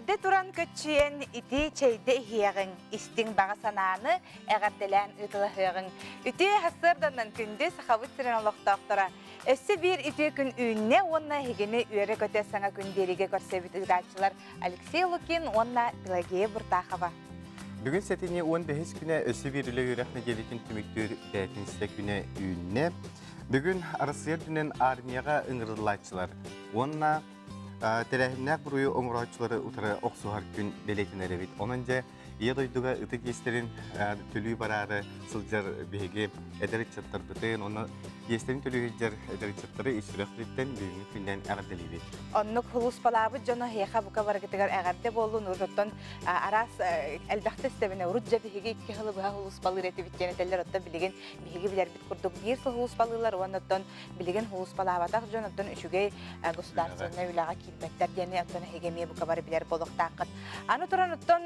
Эрдэ туран көччүйэн итии чэйдэ иһиэҕиҥ, истиҥ баҕа санааны эҕэрдэлээн ыытылаһыаҕыҥ. Үтүө сарсыарданан күндү Сахабыт сирин олохтоохторо! Өссө биир үтүө күн үүннэ уонна эһигини үөрэ-көтө саҥа күн биэриигэ көрсөбүт ыытааччылар Алексей Лукин уонна Пелагея Буртахова. Бүгүн сэтинньи 15 күнэ өссө биир үлэ үөрэх нэдиэлэтин түмүктүүр бээтинсэ күнэ үүннэ. Бүгүн Арассыыйа үрдүнэн армияҕа ыҥырыллааччылар уонна тэрээһиннээх буруйу оҥорооччулары утары охсуһар күн бэлиэтэнэр эбит. Онон дьэ Ийэ дойдуга ытык иэстэрин төлүү бараары сылдьар биһиги эдэр ыччаттарбытын уонна иэстэрин төлүү сылдьар эдэр ыччаттары ис сүрэхпититтэн бүгүҥҥү күннэн эҕэрдэлиибит. Оннук сулууспалаабыт дьоно эһиэхэ бука барыгытыгар эҕэрдэ буоллун. Урут араас элбэхтэ истэбинэ урут дьэ биһиги икки сылы быһа сулууспалыыр этибит диэн этэллэр. Оттон билигин биһиги билэрбит курдук биир сыл сулууспалыыллар уонна оттон билигин сулууспалаабатах дьон оттон үчүгэй государственнай үлэҕэ киирбэттэр диэни оттон эһиги эмиэ бука бары билэр буолуохтааххыт. Аны туран оттон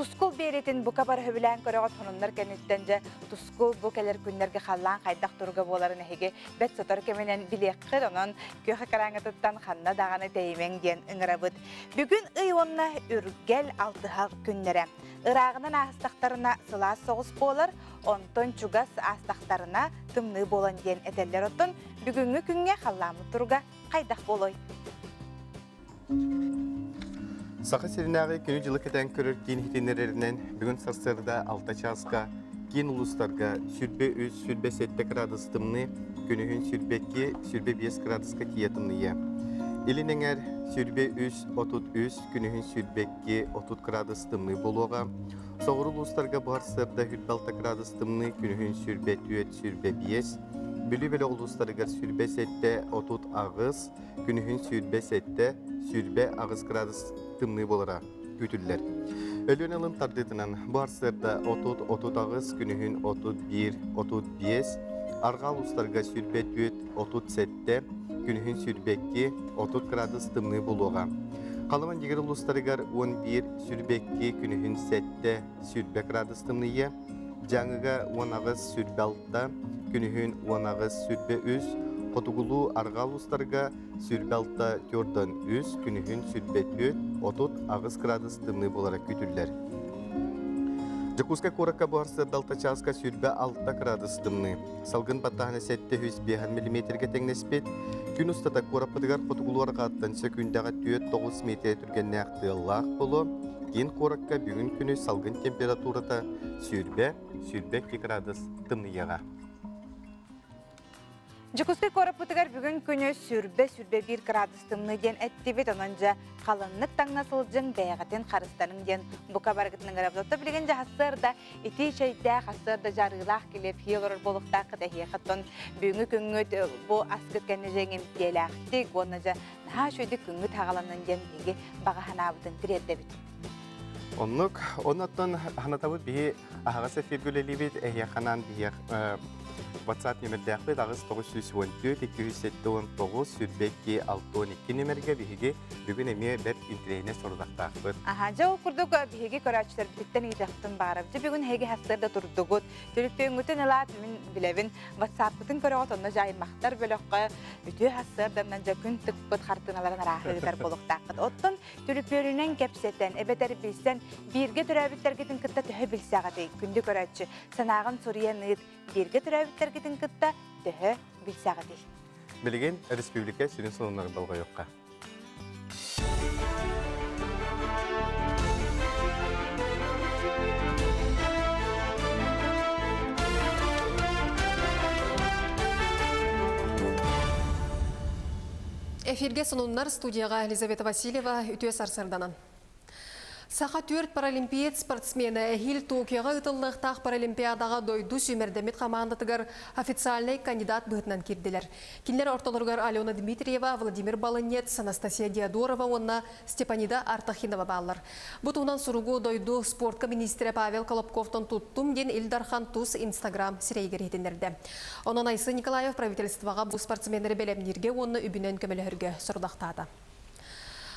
тускул биэритин бука бары сөбүлээн көрөҕүт сонуннар кэнниттэн дьэ тускул бу кэлэр күннэргэ халлаан хайдах туруга буоларын эһиги бэт сотору кэминэн билиэххит онон күөх экраҥҥытыттан ханна даҕаны тэйимэҥ диэн ыҥырабыт. Бүгүн ый уонна үргэл алтыһал күннэрэ. Ырааҕынан ааһыстахтарына сылаас соҕус буолар, онтон чугас аастахтарына тымныы буолан диэн этэллэр. Оттон бүгүҥҥү күҥҥэ халлааммыт туруга хайдах буолуой? Саха сиринээҕи күнү-дьылы кэтээн көрөр киин иһитиннэрэринэн бүгүн сарсыарда 6 чааска киин улуустарга 23-27 градус тымныы, күнүһүн 22-25 градуска тиийэ тымныйыа. Илин эҥэр 23-33, күнүһүн 22-30 градус тымныы буолуоҕа. Соҕуруу улуустарга бу сарсыарда 26 градус тымныы, күнүһүн 24-25, Бүлүү бөлөх улуустарыгар 27-38, күнүһүн 27-28 градус тымныы буолара күүтүллэр. Өлүөнэ ылын тардыытынан бу сарсыарда 30-38, күнүһүн 31-35, арҕаа улуустарга 24-37, күнүһүн 22-30 градус тымныы буолуоҕа. Халыма Дигэр улуустарыгар 11, 22, күнүһүн 7, 20 градус тымныйыа. Дьааҥыга 18, 26, күнүһүн 18, 23, хотугулуу арҕаа улуустарга 26, 43, күнүһүн 24, 38 градус тымныы буолара күүтүллэр. Дьокуускай куоракка бу сарсыарда 6 чааска 26 градус тымныы. Салгын баттааһына 705 миллиметргэ тэҥнэспит. Күн устата куораппытыгар хотугулуу арҕааттан сөкүүндэҕэ 4-9 метр түргэннээх тыаллаах буолуо. Киин куоракка бүгүн күнү салгын температурата 120-102 градус тымныйыаҕа. Дьокуускай куораппытыгар бүгүн күнү сүрбэ-сүрбэ биир градус тымныы диэн эттибит. Онон дьэ халыннык таҥна сылдьыҥ, бэйэҕитин харыстаныҥ диэн бука барыгытын ыҥырабыт. Оттон билигин дьэ сарсыарда итии чэйдээх, сарсыарда дьарыылаах килиэп хии олорор буолуохтааххыт эһиэхэ. Оттон бүгүҥҥү күҥҥүт бу аскыт кэннэ дьэ иҥэмтиэлээхтик уонна дьэ наһаа үчүгэйдик күҥҥүт хаҕаланнын диэн биһиги баҕа санаабытын тириэрдэбит. Оннук. Оннуттан ханатабыт биһи аһаҕас эфиргэ үлэлиибит. Эһиэхэ анаан биһиэх WhatsApp нөмердээхпит 8 914 279 22 62 нөмергэ биһиги бүгүн эмиэ бэрт интэриэһинэй сорудахтаахпыт. Аха, дьэ ол курдук биһиги көрөөччүлэрбититтэн ыйытыахпытын баҕарабыт. Дьэ бүгүн эһиги сарсыарда турдугут. Төлөпүөҥҥүтүн ылаат мин билэбин WhatsApp-кытын көрөҕүт онно дьаймахтар бөлөххө үтүө сарсыарданан дьэ күн тыкпыт хартыыналарын арааһы ыытар буолуохтааххыт. Оттон Түлүпүөнүнэн кэпсэтэн, эбэтэр билсэн, бииргэ төрөөбүттэргитин кытта төһө билсэҕитий? Күндү көрөөччү, санааҕын суруйан ыыт, бииргэ төрөөбүттэргитин кытта төһө билсэҕитий? Билигин республика сүрүн сонуннарын болҕойуохха. Эфиргэ сонуннар студияҕа Елизавета Васильева үтүө сарсыарданан. Саха түөрт паралимпиец спортсмена эһиил Токиоҕа ыытыллыахтаах Паралимпиадаҕа дойду сүүмэрдэммит хамаандатыгар официальнай кандидат быһыытынан киирдилэр. Кинилэр ортолоругар Алена Дмитриева, Владимир Балынец, Анастасия Диодорова уонна Степанида Артахинова бааллар. Бу туһунан суругу дойду спортка миниистирэ Павел Колобковтан туттум диэн Ил Дархан тус Инстаграм сирэйигэр иһитиннэрдэ. Онон Айсен Николаев правительствоҕа бу спортсменнары бэлэмнииргэ уонна үбүнэн көмөлөһөргө сорудахтаата.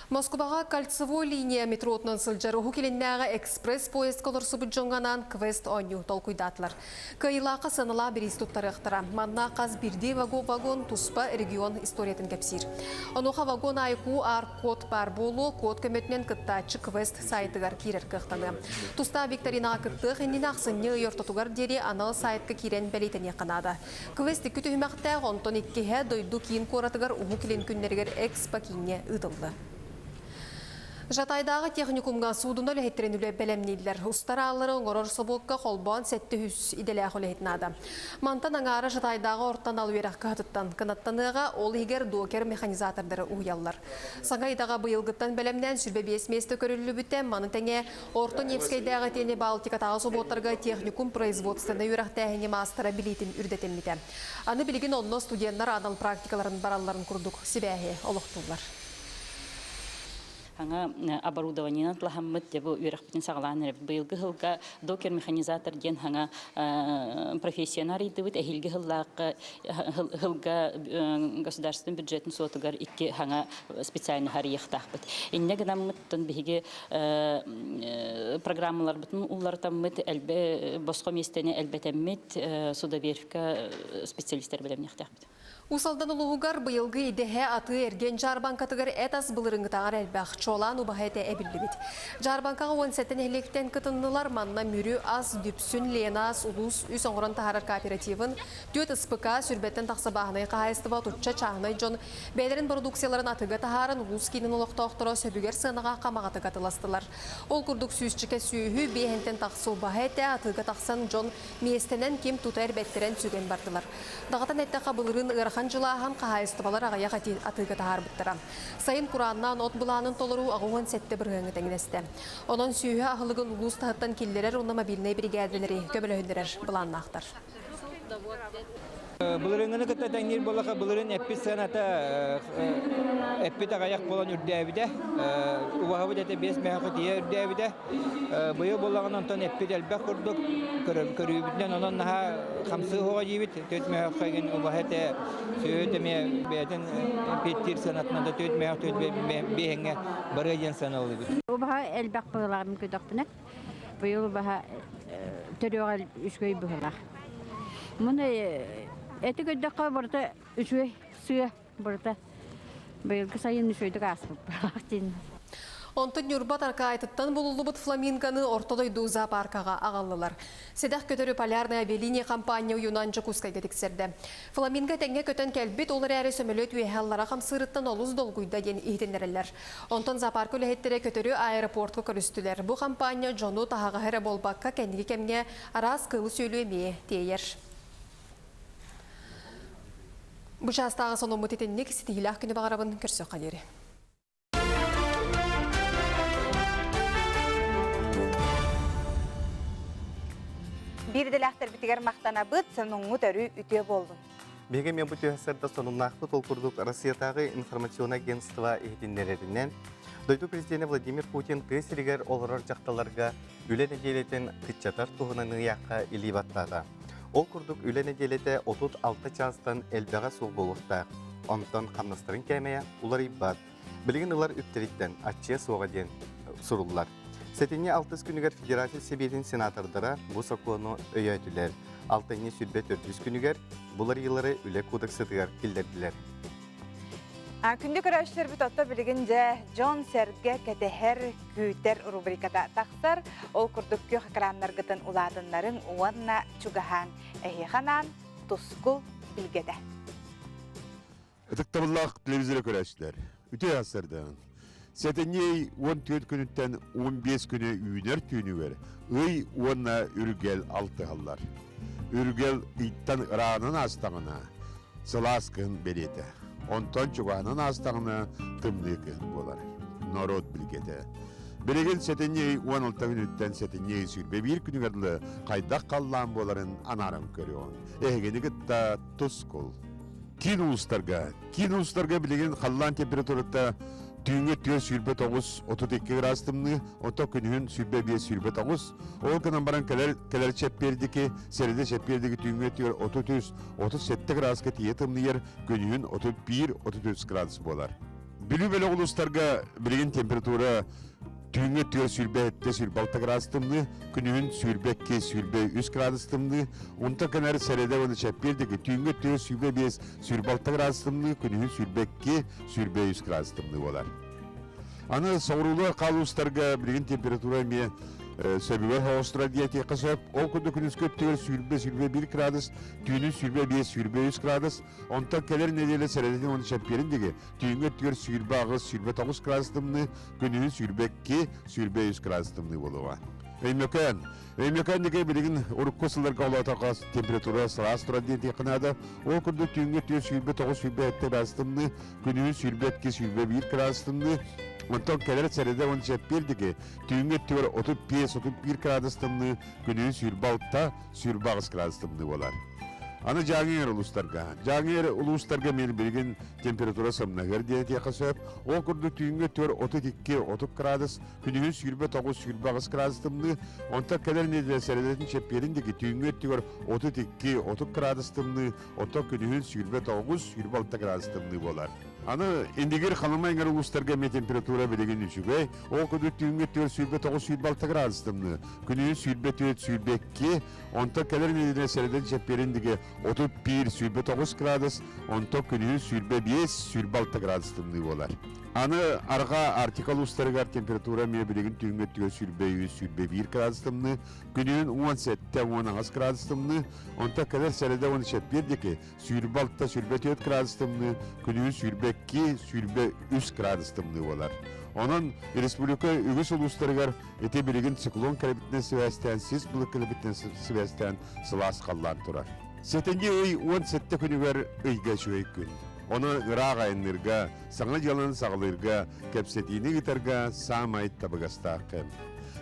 Москубаҕа кольцевой линия метротунан сылдьар Уһук Илиннээҕи экспресс поездка олорсубут дьоҥҥо анаан квест оонньуу толкуйдаатылар. Кыайыылаахха сыаналаах бириис туттарыахтара. Манна хас биирдии вагон туспа регион историятын кэпсиир. Онуоха вагон аайы QR-код баар буолуо, код көмөтүнэн кыттааччы квест сайтыгар киирэр кыахтаныа. Тустаах викторинаҕа кыттыах иннинэ ахсынньы ый ортотугар диэри анал сайтка киирэн бэлиэтэниэххэ наада. Квест икки түһүмэхтээх, онтон иккиһэ дойду киин куоратыгар Уһук Илин күннэригэр экспо-кииҥҥэ ыытылла. Жатайдааҕы техникумҥа суудуна үлэһиттэрин үлэ бэлэмнииллэр. Устар ааллары оҥорор собуокка холбоон 700 идэлээх үлэһит наада. Мантан аҥаара Жатайдааҕы орто анал үөрэх кыһатыттан кынаттаныаҕа, ол иһигэр докер-механизатордары уһуйаллар. Саҥа идэҕэ быйылгыттан бэлэмнээн 25 миэстэ көрүллүбүтэ, маны тэҥэ Орто Невскэйдээҕи итиэннэ Балтикатааҕы собуоттарга техникум производственнай үөрэхтээһиҥҥэ маастара билиитин үрдэтиммитэ. Аны билигин онно студеннар анал практикаларын баралларын курдук сибээһи олохтууллар. Хаҥа оборудованиенан тылаһаммыт дьэ бу үөрэхпитин саҕалаан эрэбит. Быйылгы сылга докер-механизатор диэн хаҥа профессияны арыйдыбыт. Эһиилги сыллаахха сылга государственный бюджетын суотугар икки хаҥа специальный арыйыахтаахпыт. Инньэ гынаммыт биһиги программаларбытын уларытаммыт, элбэ босхо миэстэни элбэтэммит, судоверфька специалистэр бэлэмниэхтээхпит. Уус Алдан улууһугар быйылгы идэһэ атыы-эргиэн дьаарбаҥкатыгар эт-ас былырыыҥҥытааҕар элбэх, чуолаан убаһа этэ эбиллибит. Дьаарбаҥкаҕа 17 нэһилиэктэн кытыннылар, манна Мүрү ас, Дүпсүн, Лена ас улуус үс оҥорон таһаарар кооперативын, түөрт СПК, сүүрбэттэн тахса бааһынай хаһаайыстыба, отучча чааһынай дьон Бэйэлэрин бородууксуйаларын атыыга таһааран улуус киинин олохтоохторо сөбүгэр сыанаҕа хамаҕатык атыластылар. Ол курдук сүүсчэкэ сүөһү биэһинтэн тахса убаһа этэ атыыга тахсан дьон миэстэнэн ким тута эрбэттэрэн сүгэн бардылар. Даҕатан эттэххэ былырыын ыарахан дьылааһын хаһаайыстыбалар аҕыйах атыыга таһаарбыттара. Сайын курааннаан от былаанын толоруу 87 бырыһыаҥҥа тэҥнэстэ. Онон сүөһү аһылыгын улуус таһыттан киллэрэр уонна мобильнай биригээдэлэри көмөлөһүннэрэр былааннаахтар. Былырыыҥҥыны кытта тэҥниир буоллахха, былырыын эппит сыаната эппит аҕыйах буолан үрдээбитэ. Убаһабыт этэ биэс мөһөөххө тиийэ үрдээбитэ. Быйыл буоллаҕына онтон эппит элбэх курдук көрүүбүтүнэн онон наһаа хамсыы оһоҕо диибит. Түөрт мөһөөххө игин убаһа этэ сүөһүт эмиэ бэйэтин эппиэттиир сыанатынан да түөрт мөһөөх түөрт биэһиҥҥэ барыа диэн сыаналыыбыт. Убаһа элбэх быһыылааҕын көтөхпүнэ Быйыл баһа төрүөҕэ үчүгэй быһылаах. Муну эти көрдөххө барыта үчүгэй сыа барыта быйылгы сайын үчүгэйдик ааспыт быһылаах диэн. Онтон Ньурба Таркаайтыттан булуллубут фламингоны Орто дойду зоопаркаҕа аҕаллылар. Сэдэх көтөрү Полярная авиалиния компания уйунан Дьокуускайга тиксэрдэ. Фламинго тэҥҥэ көтөн кэлбит, ол эрээри сөмөлүөт үөһэ аллара хамсыырыттан олус долгуйда диэн иһитиннэрэллэр. Онтон зоопарка үлэһиттэрэ көтөрү аэропортка көрүстүлэр. Бу хампаанньа дьону таһаҕаһы эрэ буолбакка, кэнники кэмҥэ араас кыылы-сүөлү эмиэ тиэйэр. Бу чаастааҕы сонуммут итинник ситиһиилээх күнү баҕарабын көрсүөххэ диэри. Биир идэлээхтэрбитигэр махтанабыт, сонуҥҥут өрүү үтүө буоллун. Биһиги эмиэ бу түһэ сонуннаахпыт ол курдук Россиятааҕы информационнай агентство иһитиннэрэринэн, дойду президенэ Владимир Путин тыа сиригэр олорор дьахталларга үлэ нэдиэлэтин кыччатар туһунан ыйаахха илии баттаата. Ол курдук үлэ нэдиэлэтэ 36 чаастан элбэҕэ суох буолуохтаах. Онтон хамнастарын кээмэйэ уларыйбат. Билигин ылар үптэриттэн аччыа суоҕа диэн суруллар. Сэтинньи алтыс күнүгэр Федерация Сэбиэтин сенатордара бу сокуону өйөөтүлэр. Алтынньы 24 күнүгэр буларыйыылары үлэ кодексатыгар киллэрдилэр. Күндү көрөөччүлэрбит отто билигин дьэ дьон-сэргэ кэтэһэр, күүтэр рубриката тахсар. Ол курдук күөх экраннаргытын улаатыннарыҥ уонна чугаһаан эһиэхэ анаан тускул билгэтэ. Ытыктабыллаах телевизоры көрөөччүлэр, үтүө сарсыарданан. Сэтинньи 14 күнүттэн 15 күнү үүнэр түүнүгэр ый уонна үргэл алтыһаллар. Үргэл ыйтан ыраанан аастаҕына сылаас кыһын бэлиэтэ. Онтон чугаһынан аастаҕына тымныы кыһын буолар. Норуот билгэтэ. Билигин сэтинньи ый 16 күнүттэн сэтинньи ый 21 күнүгэр дылы хайдах халлаан буоларын анааран көрүөҕүҥ. Эһигини кытта тускул. Киин улуустарга, киин улуустарга билигин халлаан температурата түүҥҥү 429 32 градус тымныы, оттон күнүһүн 25 29. Ол гынан баран кэлэр кэлэр чэппиэрдики, сэрэдэ чэппиэрдики түүҥҥү өттүгэр 33 37 градуска тиийэ тымныйар, күнүһүн 31 33 градус буолар. Бүлүү бөлөх улуустарга билигин температура түүҥҥү өттүгэр 27 26 градус тымныы, күнүһүн 22 23 градус тымныы, онтон кэнэр сэрэдэ уонна чэппиэр диэки түүҥҥү өттүгэр 25 26 градус тымныы, күнүһүн 22 23 градус тымныы буолар. Аны соҕуруулар хаалуустарга билигин температура эмиэ сөбүгэр соҕус турар диэтиэххэ сөп. Ол курдук күнүскү өттүгэр 20-21 градус, түүнүн 25-23 градус, онтон кэлэр нэдиэлэ сэрэдэтин уонна чэппиэрин диэки түүҥҥү өттүгэр 28-29 градус тымныы, күнүһүн 22, 23 градус тымныы буолуоҕа. Өймөкөөн. Өймөкөөн диэки билигин урукку сылларга олоотоххо температура сылаас турар диэтиэххэ наада. Ол курдук түүҥҥү өттүгэр 29-27 градус тымныы, күнүһүн 22-21 градус тымныы, онтон кэлэр сэрэдэ уонна чэппиэр диэки түүҥҥү өттүгэр 35-31 градус тымныы, күнүһүн 26-28 градус тымныы буолар. Аны Дьааҥы улуустарга. Дьааҥы улуустарга мин билигин температура сымнаһыар диэн этиэххэ сөп. Ол курдук түүҥҥү өттүгэр 32-30 градус, күнүһүн 29-28 градус тымныы, онтон кэлэр нэдиэлэ сэрэдэтин чэппиэрин диэки түүҥҥү өттүгэр 32-30 градус тымныы, Оттон күнүһүн 29-26 градус тымныы буолар. Аны Индигир Халыма эҥэр улуустарга эмиэ температура билигин үчүгэй. Ол курдук түүҥҥү өттүгэр 29-26 градус тымныы, күнүһүн 24-22, онтон кэлэр нэдиэлэ сэрэдэн чэппиэрин диги 31-29 градус, онтон күнүһүн 25-26 градус тымныы буолар. Аны арҕаа Арктика улуустарыгар температура эмиэ билигин түүҥҥү өттүгэр 23-21 градус тымныы, күнүһүн 17-18 градус тымныы, Онтон кэлэр сэрэдэ уонна чэппиэр диэки 26 24 градус тымныы, күнүһүн 22 23 градус тымныы буолар. Онон республика үгүс улуустарыгар ити билигин циклон кэлбитинэн сибээстээн, сис былыт кэлбитинэн сибээстээн сылаас халлаан турар. Сэтинньи ый 17 күнүгэр ыйга үчүгэй күн. Ону ыраах айанныырга, саҥа дьыаланы саҕалыырга, кэпсэтиини ыытарга саамай табыгастаах кэм.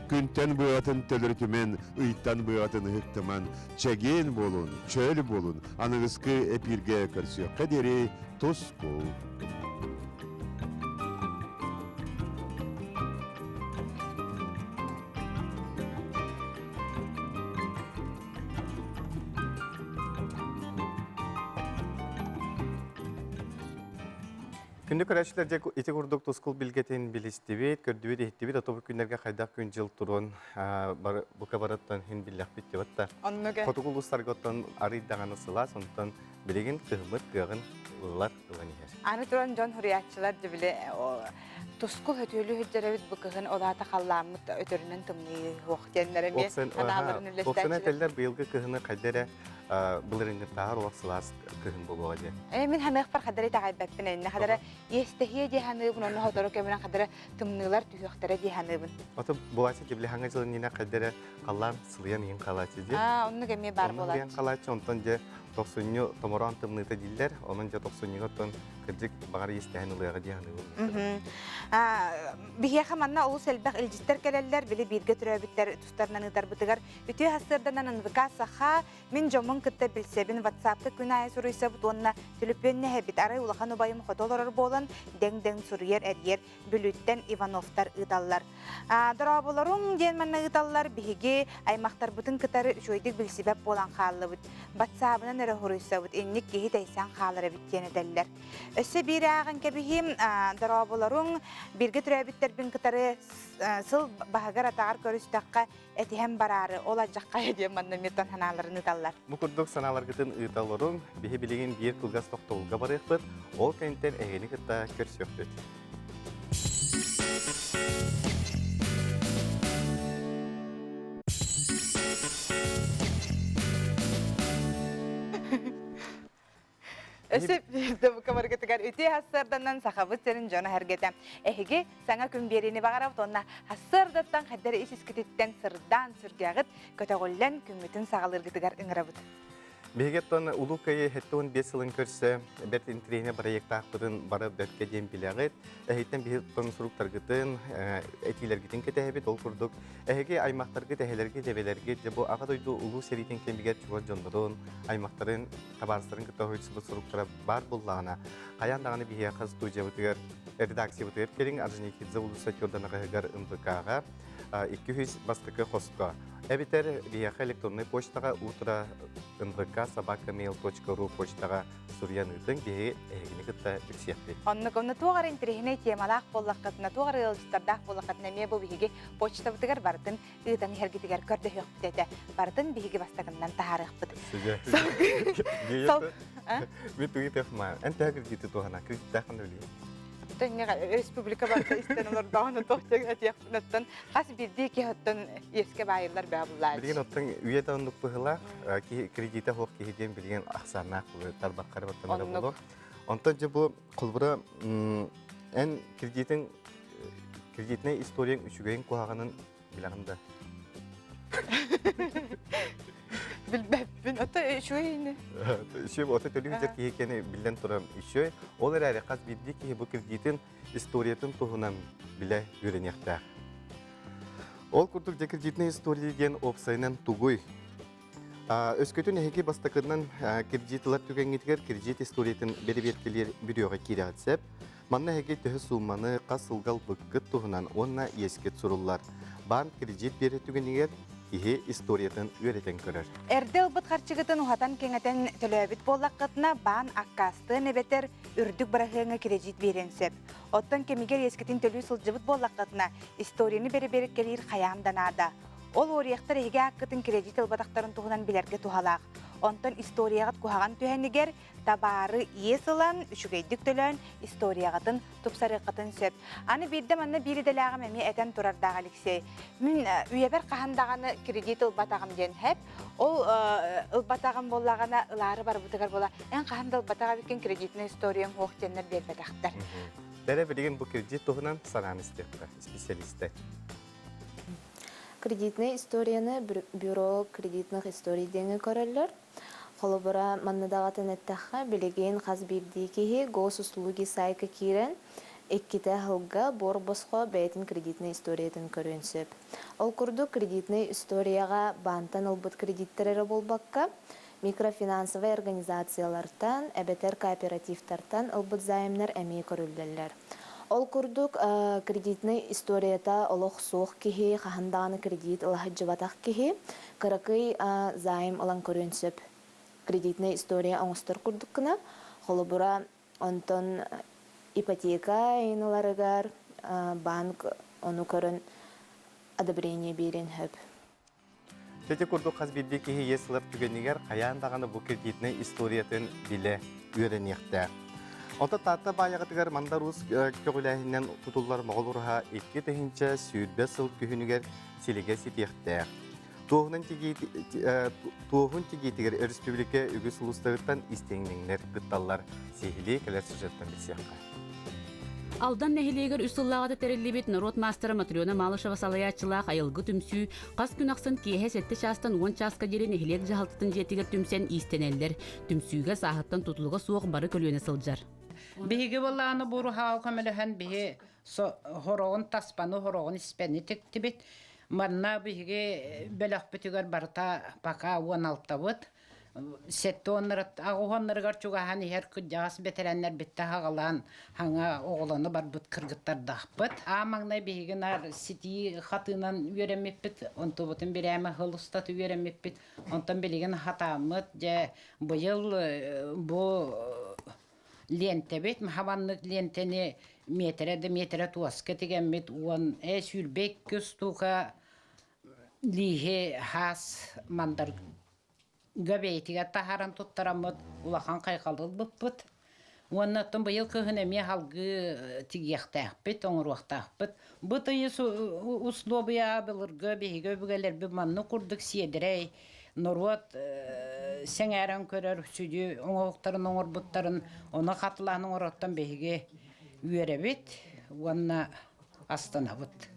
Күнтэн быатын төлөрүтүмэн, ыйтан быатын ыһыктыман, чэгиэн буолун, чөл буолун, аныгыскы эпииргэ көрсүөххэ диэри тускул. Күндү көрөөччүлэр дьэ ити курдук тускул билгэтин билистибит, көрдүбүт, иһиттибит, ото бу күннэргэ хайдах күн-дьыл туруон бука барыттан хин биллэхпит деп атта. Оннуга. Хотугу улуустарга оттон арый даҕаны сылаас, онтон билигин кыһыммыт кыаҕын ыллар ылан иһэр. Аны туран дьон хуруйааччылар дьэ тускул өтүөлүү сылдьар бу кыһын ол аата халлааммыт өтөрүнэн тымныы суох диэннэр эмиэ санааларын Оксана үллэстээччилэр. этэллэр быйылгы кыһыны хайда эрэ былырыыҥҥыттааҕар олох сылаас кыһын буолуоҕа диэн. Э, мин ханыахпар хадары итэҕэйбэппин иннэ хадара иэстэһиэ дии ханыыбын онно сотору кэминэн хадара тымныылар түһүөхтэрэ дии ханыыбын. Ото булааччы дибли хаҥа дьылын иннинэ хайда эрэ халлаан сылыйан иһин халааччы дии. Аа, оннук эмиэ баар Онно сылыйан буолааччы. халааччы, онтон дьэ тохсунньу томороон тымныыта дииллэр, онон дьэ тохсунньуга оттон кырдьык баҕар иэстэһэн ылыаҕа дии саныыбын. Биһиэхэ манна олус элбэх илдьиттэр кэлэллэр, били бииргэ төрөөбүттэр тустарынан ыытарбытыгар үтүө сарсыарданан НВК Саха Мин дьоммун кытта билсэбин, ватсапка күн аайы суруйсабыт уонна түлүпүөннэһэбит. Арай улахан убайым хоту олорор буолан, дэҥ-дэҥ суруйар, эрийэр. Бүлүүттэн Ивановтар ыыталлар. Дорооболоруҥ диэн манна ыыталлар. Биһиги аймахтарбытын кытары үчүгэйдик билсибэт буолан хааллыбыт. Ватсабынан эрэ суруйсабыт. Инник киһи тэйсэн хаалар эбит диэн этэллэр. Өссө биир ааҕан кэбиһиим. Дорооболоруҥ бииргэ төрөөбүттэрбин кытары сыл баһыгар-атаҕар көрүстэххэ этиһэн бараары, ол алдьаххайа диэн манна миртан санааларын ыыталлар. Бу курдук санааларгытын ыыта олоруҥ, биһи билигин биир кылгас тохтобулга барыахпыт, ол кэнниттэн эһигини кытта көрсүөхпүт. Өссө биирдэ бука баргытыгар үтүө сарсыарданан сахабыт сирин дьоно сэргэтэ. Эһиги саҥа күн биэриини баҕарабыт уонна сарсыардаттан хайдары ис искититтэн сырдаан сүргэҕит көтөҕүллэн күммүтүн саҕалыыргытыгар ыҥырабыт. Биһиги оттон Улуу Кыайыы 75 сылын көрсө бэрт интэриэһинэй бырайыактаахпытын бары бэркэ диэн билэҕит. Эһиттэн биһи оттон суруктаргытын, этиилэргитин кэтэһэбит. Ол курдук эһиги аймахтаргыт, эһэлэргит, эбэлэргит дьэ бу Аҕа дойду Улуу сэриитин кэмигэр чугас дьоннорун, аймахтарын табаарыстарын кытта уһуйсубут суруктара баар буоллаҕына, хайаан даҕаны биһиэхэ студиябытыгар, редакциябытыгар кэлиҥ Орджоникидзе уулусса Тёрданаҕыһыгар МВК-ҕа 200 бастакы хоско. Эбэтэр биһиэхэ электроннай почтаҕа утро нвк собакamail.ru почтаҕа суруйан ыытыҥ, биһиги эһигини кытта билсиэхпит. Оннук, онно туох эрэ интэриэһинэй темалаах буоллаххытына, туох эрэ ыалдьыттардаах буоллаххытына эмиэ бу биһиги почтабытыгар барытын ыытан иһэргитигэр көрдөһүөхпүт этэ. Барытын биһиги бастакыннан таһаарыахпыт. Мин тугу ма, эн төһө кредити туһана, кредиттээх ханна билигин? Республика барыта истэн олордоҕуна туох диэн этиэхпин оттон хас биирдии киһи оттон иэскэ баайыллар баа буллааччы. Билигин оттон үйэ да оннук быһыылаах, кредитэ суох киһи диэн билигин ахсааннаах тарбаххары баттанара буолуо. Онтон дьэ бу холбура эн кредитин кредитнэй историяң үчүгэйин куһаҕанын Билэҕин да? Билбэппин. Ото үчүгэй ини. Үчүгэй, ото төлүү сылдьар киһи кини биллэн туран үчүгэй. Ол эрээри хас биирдии киһи бу кредитин историятын туһунан билэ үөрэниэхтээх. Ол курдук дьэ кредитная история диэн уопсайынан тугуй? Өскөтүн эһиги бастакынан кредит ылар түгэҥҥитигэр кредит историятын бэрэбиэркэлиир бүрүөҕэ киирэҕит сөп. Манна эһиги төһө суумманы хас сылга ылбыккыт туһунан уонна иэскит суруллар. Баан кредит биэрэр түгэнигэр киһи историятын үөрэтэн көрөр. Эрдэ ылбыт харчыгытын уһатан-кэҥэтэн төлөөбүт буоллаххытына, баан аккаастыан эбэтэр үрдүк быраһыаҥҥа кредит биэриэн сөп. Оттон кэмигэр иэскитин төлүү сылдьыбыт буоллаххытына, историяны бэрэбиэркэлиир хайаан да наада. Ол уоруйахтар эһиги ааккытын кредит ылбатахтарын туһунан билэргэ туһалаах. Онтон историяҕыт куһаҕан түһэнигэр табаары иэс ылан, үчүгэйдик төлөөн, историяҕытын тупсарыаххытын сөп. Аны биирдэ манна биир идэлээҕим эмиэ этэн турардаах Алексей. Мин үйэбэр хаһан даҕаны кредит ылбатаҕым диэн хэп. Ол ылбатаҕым буоллаҕына ылаары барбытыгар буола эн хаһан да ылбатах эбиккин кредитная историяҥ суох диэннэр биэрбэтэхтэр. Бэрэ билигин бу кредит туһунан санаан истиэххэ специалистэр. Кредитная историяны бюро кредитных историй диэҥҥэ көрөллөр. Холобура, манна даҕатан эттэххэ, билигин хас биирдии киһи госуслуги саайка киирэн, иккитэ сылга буор-босхо бэйэтин кредитнэй историятын көрүөн сөп. Ол курдук, кредитнэй историяҕа баантан ылбыт кредиттэр эрэ буолбакка, микрофинансовай организациялартан эбэтэр кооперативтартан ылбыт займнар эмиэ көрүллэллэр. Ол курдук, кредитнэй историята олох суох киһи, хаһан даҕаны кредит ыла сылдьыбатах киһи кыракый займ ылан көрүөн сөп. Кредитнэй история оҥостор курдук гына, холобура, онтон ипотека ыларыгар банк ону көрөн одобрение биэриэн сөп. Ити курдук хас биирдии киһи иэс ылар түгэнигэр хайаан даҕаны бу кредитнэй историятын билэ үөрэниэхтээх. Онтон Таатта баайаҕытыгар Мандар Уус көҕүлээһининэн тутуллар Моҕол ураһа 2020 сыл күһүнүгэр силигэ ситиэхтээх. Туоһунан туоһун тигиитигэр өрөспүүбүлүкэ үгүс улуустарыттан истиҥниҥнэр кытталлар. Сиһилии кэлэр сюжеттан билсиэххэ. Алдан нэһилиэгэр үс сыллааҕыта тэриллибит норуот маастара Матрена Малышева салайааччылаах Айылгы түмсүү хас күн ахсын киэһэ сэттэ чаастан уон чааска диэри нэһилиэк дьаһалтатын дьиэтигэр түмсэн иистэнэллэр. Түмсүүгэ сааһыттан тутулуга суох бары көлүөнэ сылдьар. Биһиги былааны буруһаал көмөлөһөн биһи хороҕун таспаны хороҕун испэни тиктибит. Манна биһиги бөлөхпүтүгэр барыта пока уон алтабыт. Сэттэ уоннарыгар чугаһаан иһэр кырдьаҕас бэтэрээннэр бүттэ аҕалаан хаҥа оҕолоно барбыт кыргыттардаахпыт. Аа маҥнай биһиги наар ситии хатыынан үөрэммиппит, онтубутун бирээмэ сыл устата үөрэммиппит. Онтон билигин хатааммыт, дьэ быйыл бу лиэнтэбит, хабаннык лиэнтэни миэтэрэ да миэтэрэ туоска тигэммит уон 22 устуука лииһи хаас мандар бэйэтигэр таһааран туттараммыт улахан хайҕалы ылбыппыт. Уонна оттон быйыл кыһын эмиэ салгыы тигиэхтээхпит, оҥоруохтаахпыт. Бу тыйыс услуобуйаҕа былыргы биһиги өбүгэлэрбит маннык курдук сиэдэрэй норуот сэҥээрэн көрөр сүдү оҥоһуктарын оҥорбуттарын ону хатылаан оҥороттон биһиги үөрэбит уонна астынабыт.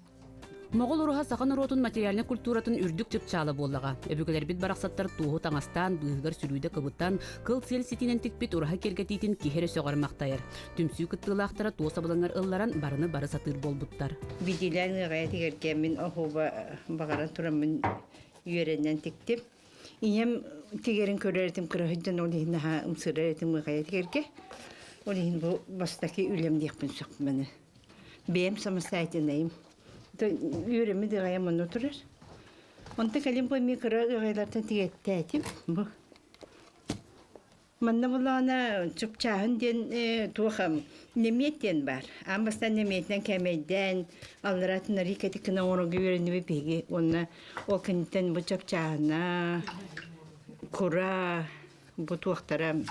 Моҕол уруһа саха норуотун материальнай культуратын үрдүк чыпчаала буоллаҕа. Өбүгэлэрбит барахсаттар туоһу таҥастаан, быыһыгар сүлүүдэ кыбытан, кыл-сиэл ситиинэн тикпит ураһа киэргэтиитин киһи эрэ сөҕөр махтайар. Түмсүү кыттыылаахтара туос абылаҥар ылларан, барыны бары сатыыр буолбуттар. Бидилээн ыаҕайа тигэргэ мин оһуоба баҕаран тураммын үөрэнэн тиктим. Ийэм тигэрин көрөр этим, кыра сылдьан ол иһин наһаа ымсыырар этим ыаҕайа тигэргэ. Ол иһин бу бастакы үлэм диэхпин сөп маны. Бэйэм самостоятельнайым. Үөрэммит ыаҕайам онно турар. Онто кэлин бу эмиэ кыра ыаҕайалартан тигэттээтим. Бу Манна булаана чупчааһын диэн туох нэмиэт диэн баар. Аан бастаан нэмиэтинэн кээмэйдээн, аллараатын арыы кэтик гына оҥорорго үөрэннибит биһиги. Уонна ол кэнниттэн бу чапчааһына, кура, бу туохтара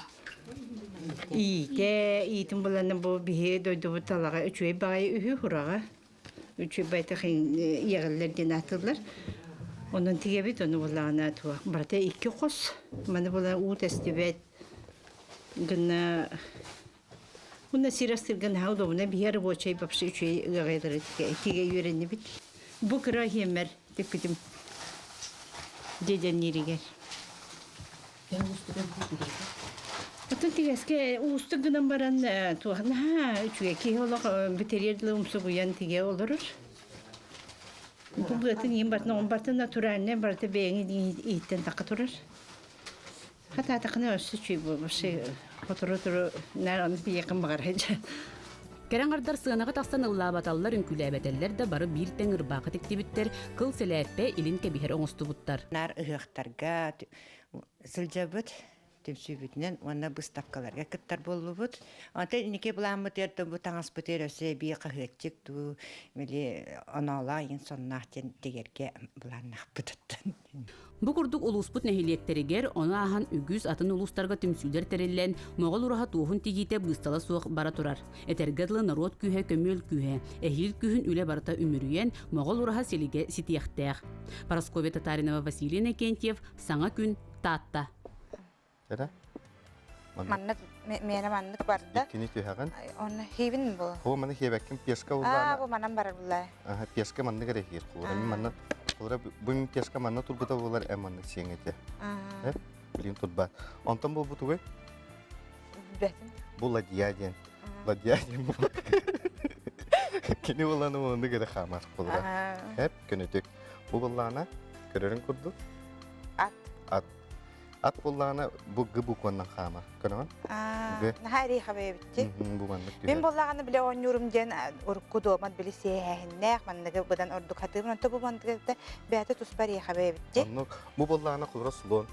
иитэ, иитин буланна бу биһиги дойдубут талаҕа үчүгэй баҕайы үһү хураҕа. Үчүгэйдик иэҕиллэр диэн ааттыыллар. Онон тигэбит, ону буллаҕына туох барыта икки хос. Маны була уу тэстибэт гына Уна сир астырган наһаа удобно биһи рабочай вообще үчүгэй ыаҕайалары тигэ үөрэннибит. Бу кыра иһиэммэр тикпитим дьэдьэннииригэр. Оттон тигэскэ уустук гынан баран туох наһаа үчүгэй киһи олох бүтэриэр дылы умсугуйан тигэ олорор. Бу быатын иин бартын оҕом бартын натуральный барыта бэйэҥ ииттэн такка турар. Хатаатахына өссө үчүгэй буолбушай хотору-туру наар ону тиийэххин баҕарар Кэрэ аҥардар сыанаҕа тахсан ыллаабаталлар, үҥкүүлээбэтэллэр да бары биир тэҥ ырбаахы тиктибиттэр, кыл сэлээппэ илин кэбиһэр оҥостубуттар. Наар ыһыахтарга сылдьабыт түмсүүбүтүнэн уонна быыстапкаларга кыттар буоллубут. Онтон инники былааммытыгар да бу таҥаспытыгар өссө эбии хаһыатчык дуу, били оноолоох иин сонноох диэн тигэргэ былааннаахпытыттан. Бу курдук улууспут нэһилиэктэригэр, ону ааһан үгүс атын улуустарга түмсүүлэр тэриллэн, Моҕол ураһа туоһун тигиитэ быыстала суох бара турар. Этэргэ дылы норуот күүһэ көмүөл күүһэ, эһиил күһүн үлэ барыта үмүрүйэн, Моҕол ураһа силигэ ситиэхтээх. Парасковья Татаринова, Василий Иннокентьев, Саҥа күн, Таатта. Эрэ? Маннык миэнэ маннык барда. Иккини түһэҕин. Онно хиибин бу. Хо маны хиэбэккин пешка улаана. Аа бу манан барар булла. Аха пешка маннык эрэ хиир кулура. Мин манна кулура бу мин пешка манна турбута буолар э маннык сиэҥ этэ. Аа. Билин турба. Онтон бу бу тугуй? Бэтин. Бу ладья диэн. Ладья диэн. Кини уланы оннук эрэ хаамар кулура. Эп көнөтүк. Бу буллаана көрөрүн курдук. Ат. Ат. Ат буллаана бу г букваннан хаамар. Көрөҕүн? Г. Наһаа эриэхэ бэйэбитти. Бу маннык түһэр. Мин буоллаҕына билэ оонньуурум диэн урукку дуомат били сиэһээһиннээх манныгы быдан ордук хатыыбын онто бу манныгы бэйэтэ туспа эриэхэ бэйэбитти. Оннук. Бу буоллаҕына холоро слон.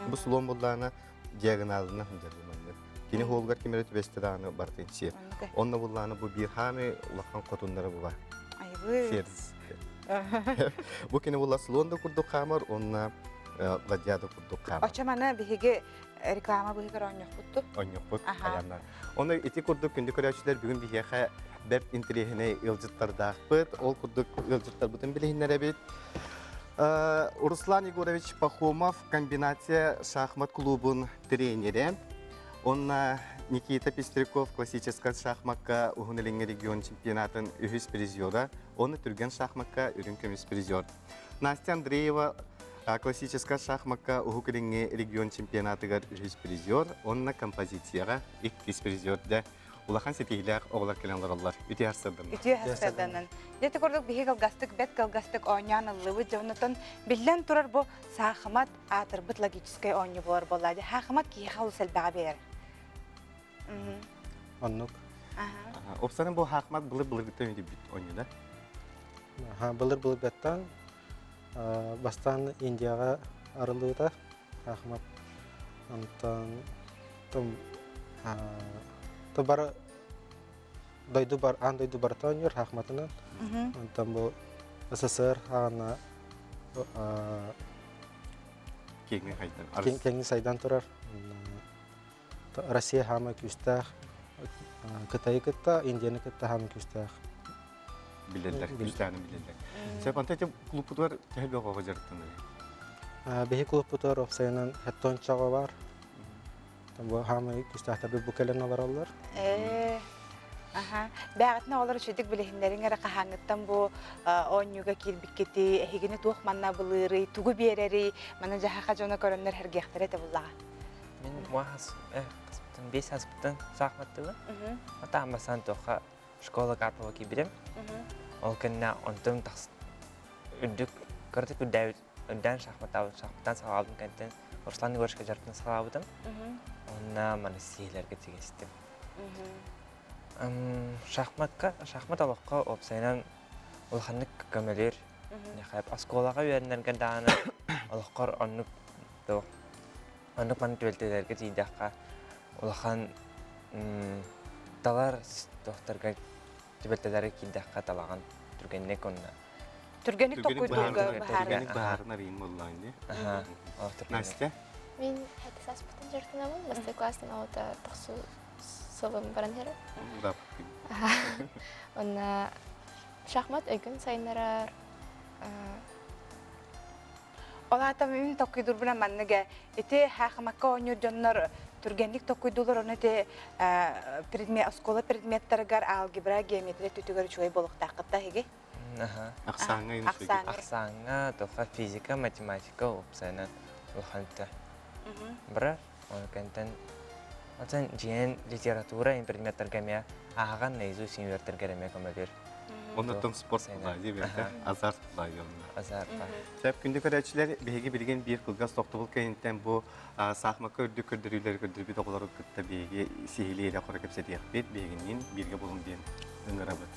Бу слон буоллаҕына диагоналынан сылдьар бу маннык. Кини хоолугар ким эрэ түбэстэ даҕаны барытын сиэр. Онно буллааны бу биир хаамы улахан хотуннара була. Айбы. Ферзь. Бу кини була слон да курдук хаамар, онна ладья да курдук хаамар. Оччо маны биһиги реклама быһыгар оонньохпутту. Оонньохпут хайаннар. Оны ити курдук күндү көрөөччүлэр бүгүн биһиэхэ бэрт интэриэһинэй ыалдьыттардаахпыт. Ол курдук ыалдьыттарбытын билиһиннэрэбит. Руслан Егорович Пахомов комбинация шахмат клубун тренерэ. Онна Никита Пестряков классическай шахмакка Уһун Илиҥҥи регион чемпионатын үһүс призера, оны түргэн шахмакка үрүҥ көмүс призер. Настя Андреева классическай шахмакка Уһук Илиҥҥи регион чемпионатыгар үһүс призер, онна композицияҕа иккис призер дэ улахан ситиһиилээх оҕолор кэлэн олороллор. Үтүө харсырданан. Үтүө харсырданан. Дьэ курдук биһи кылгастык бэт кылгастык оонньоон ыллыбыт. Дьэ оннотон биллэн турар бу саахымат аатырбыт логическай оонньуу буолар буолла. Дьэ саахымат киһиэхэ олус элбэҕи биэрэр. Оннук. Опсанын бу хаахымат былыр-былыргыттан үтүбүт оонньуу да? Былыр-былыргыттан бастаан Индияҕа арыллыбыта хаахымат. Онтон то бары дойду бар аан дойду барыта оонньуур хаахматынан. Онтон бу СССР хаана киэҥник сайдан турар. Россия хаама күүстээх, Кытайы кытта, Индияны кытта хаама күүстээх. Билэллэр, күүстээҕин билэллэр. Сөп, онто ити клубпутугар төһө бөҕө оҕо дьарыктанар? Биһи клубпутугар опсайынан хеттончаҕа бар. Бу хаамай күүстээхтэрбит бу кэлэн олороллор. Аха. Бэҕэтин оҕолор үчүгдүк билиһиннэриҥ эрэ хаһааҥҥыттан бу оонньууга киирбиккитий, эһигини туох манна абылыырый, тугу биэрэрий, маны дьаһаха дьоно көрөннөр сэргиэхтэрэ этэ буллаҕа. Мин хаспытын, бес хаспытын саахматтыбын. Отаан басан туохха школа Карпова киирбитим. Ол кэннэ онтум тахс үрдүк кыратык үрдээбит үрдээн шахматтаабыт шахматтан саҕалаабытым кэнниттэн Руслан Егоровичка дьарыктан саҕалаабытым. Онно маны сиһилэргэ тигистим. Шахматка шахмат олоххо уопсайынан улаханнык көмөлүүр. Оскуолаҕа үөрэнэргэ даҕаны олоххор оннук туох оннук маннык түбэлтэлэргэ тиийдэххэ улахан талар туохтарга түбэлтэлэргэ киирдэххэ талаҕын түргэнник онно Түргэнник толкуйдуурга быһаарар. Түргэнник быһаарынар иин буоллаҕын дии. Настя? Мин хәтис аспытын дьарыктанабын. Бастакы класстан оҕото тохсу сылым баран иһэр. Онна шахмат өйгүн сайыннарар. Ол аата мин толкуйдуурбунан манныга ити хаахымакка оонньуур дьоннор түргэнник толкуйдуулар ону ити предмет оскуола предметтарыгар алгебра, геометрия түтүгэр үчүгэй буолуохтааххыт да эһиги? Ахсааҥҥа Ахсааҥҥа, тоха физика, математика уопсайынан улаханта. Барар, оны кэнтэн Отон дьиэн литература предметтарга эмиэ ааҕан наизусть үөртэргэр эмиэ көмөлүүр. Оннуттан спорт булаайы бэртэ, азарт булаайы онно. Азарт. Сөп күндү көрөөччүлэр, биһиги билигин биир кылгас тохтобул кэнниттэн бу саахмакка үрдүк көрдөрүүлэри көрдөрбүт оҕолору кытта биһиги сиһилии эрэ хоро кэпсэтиэхпит, биһигинниин бииргэ булун диэн ыҥырабыт.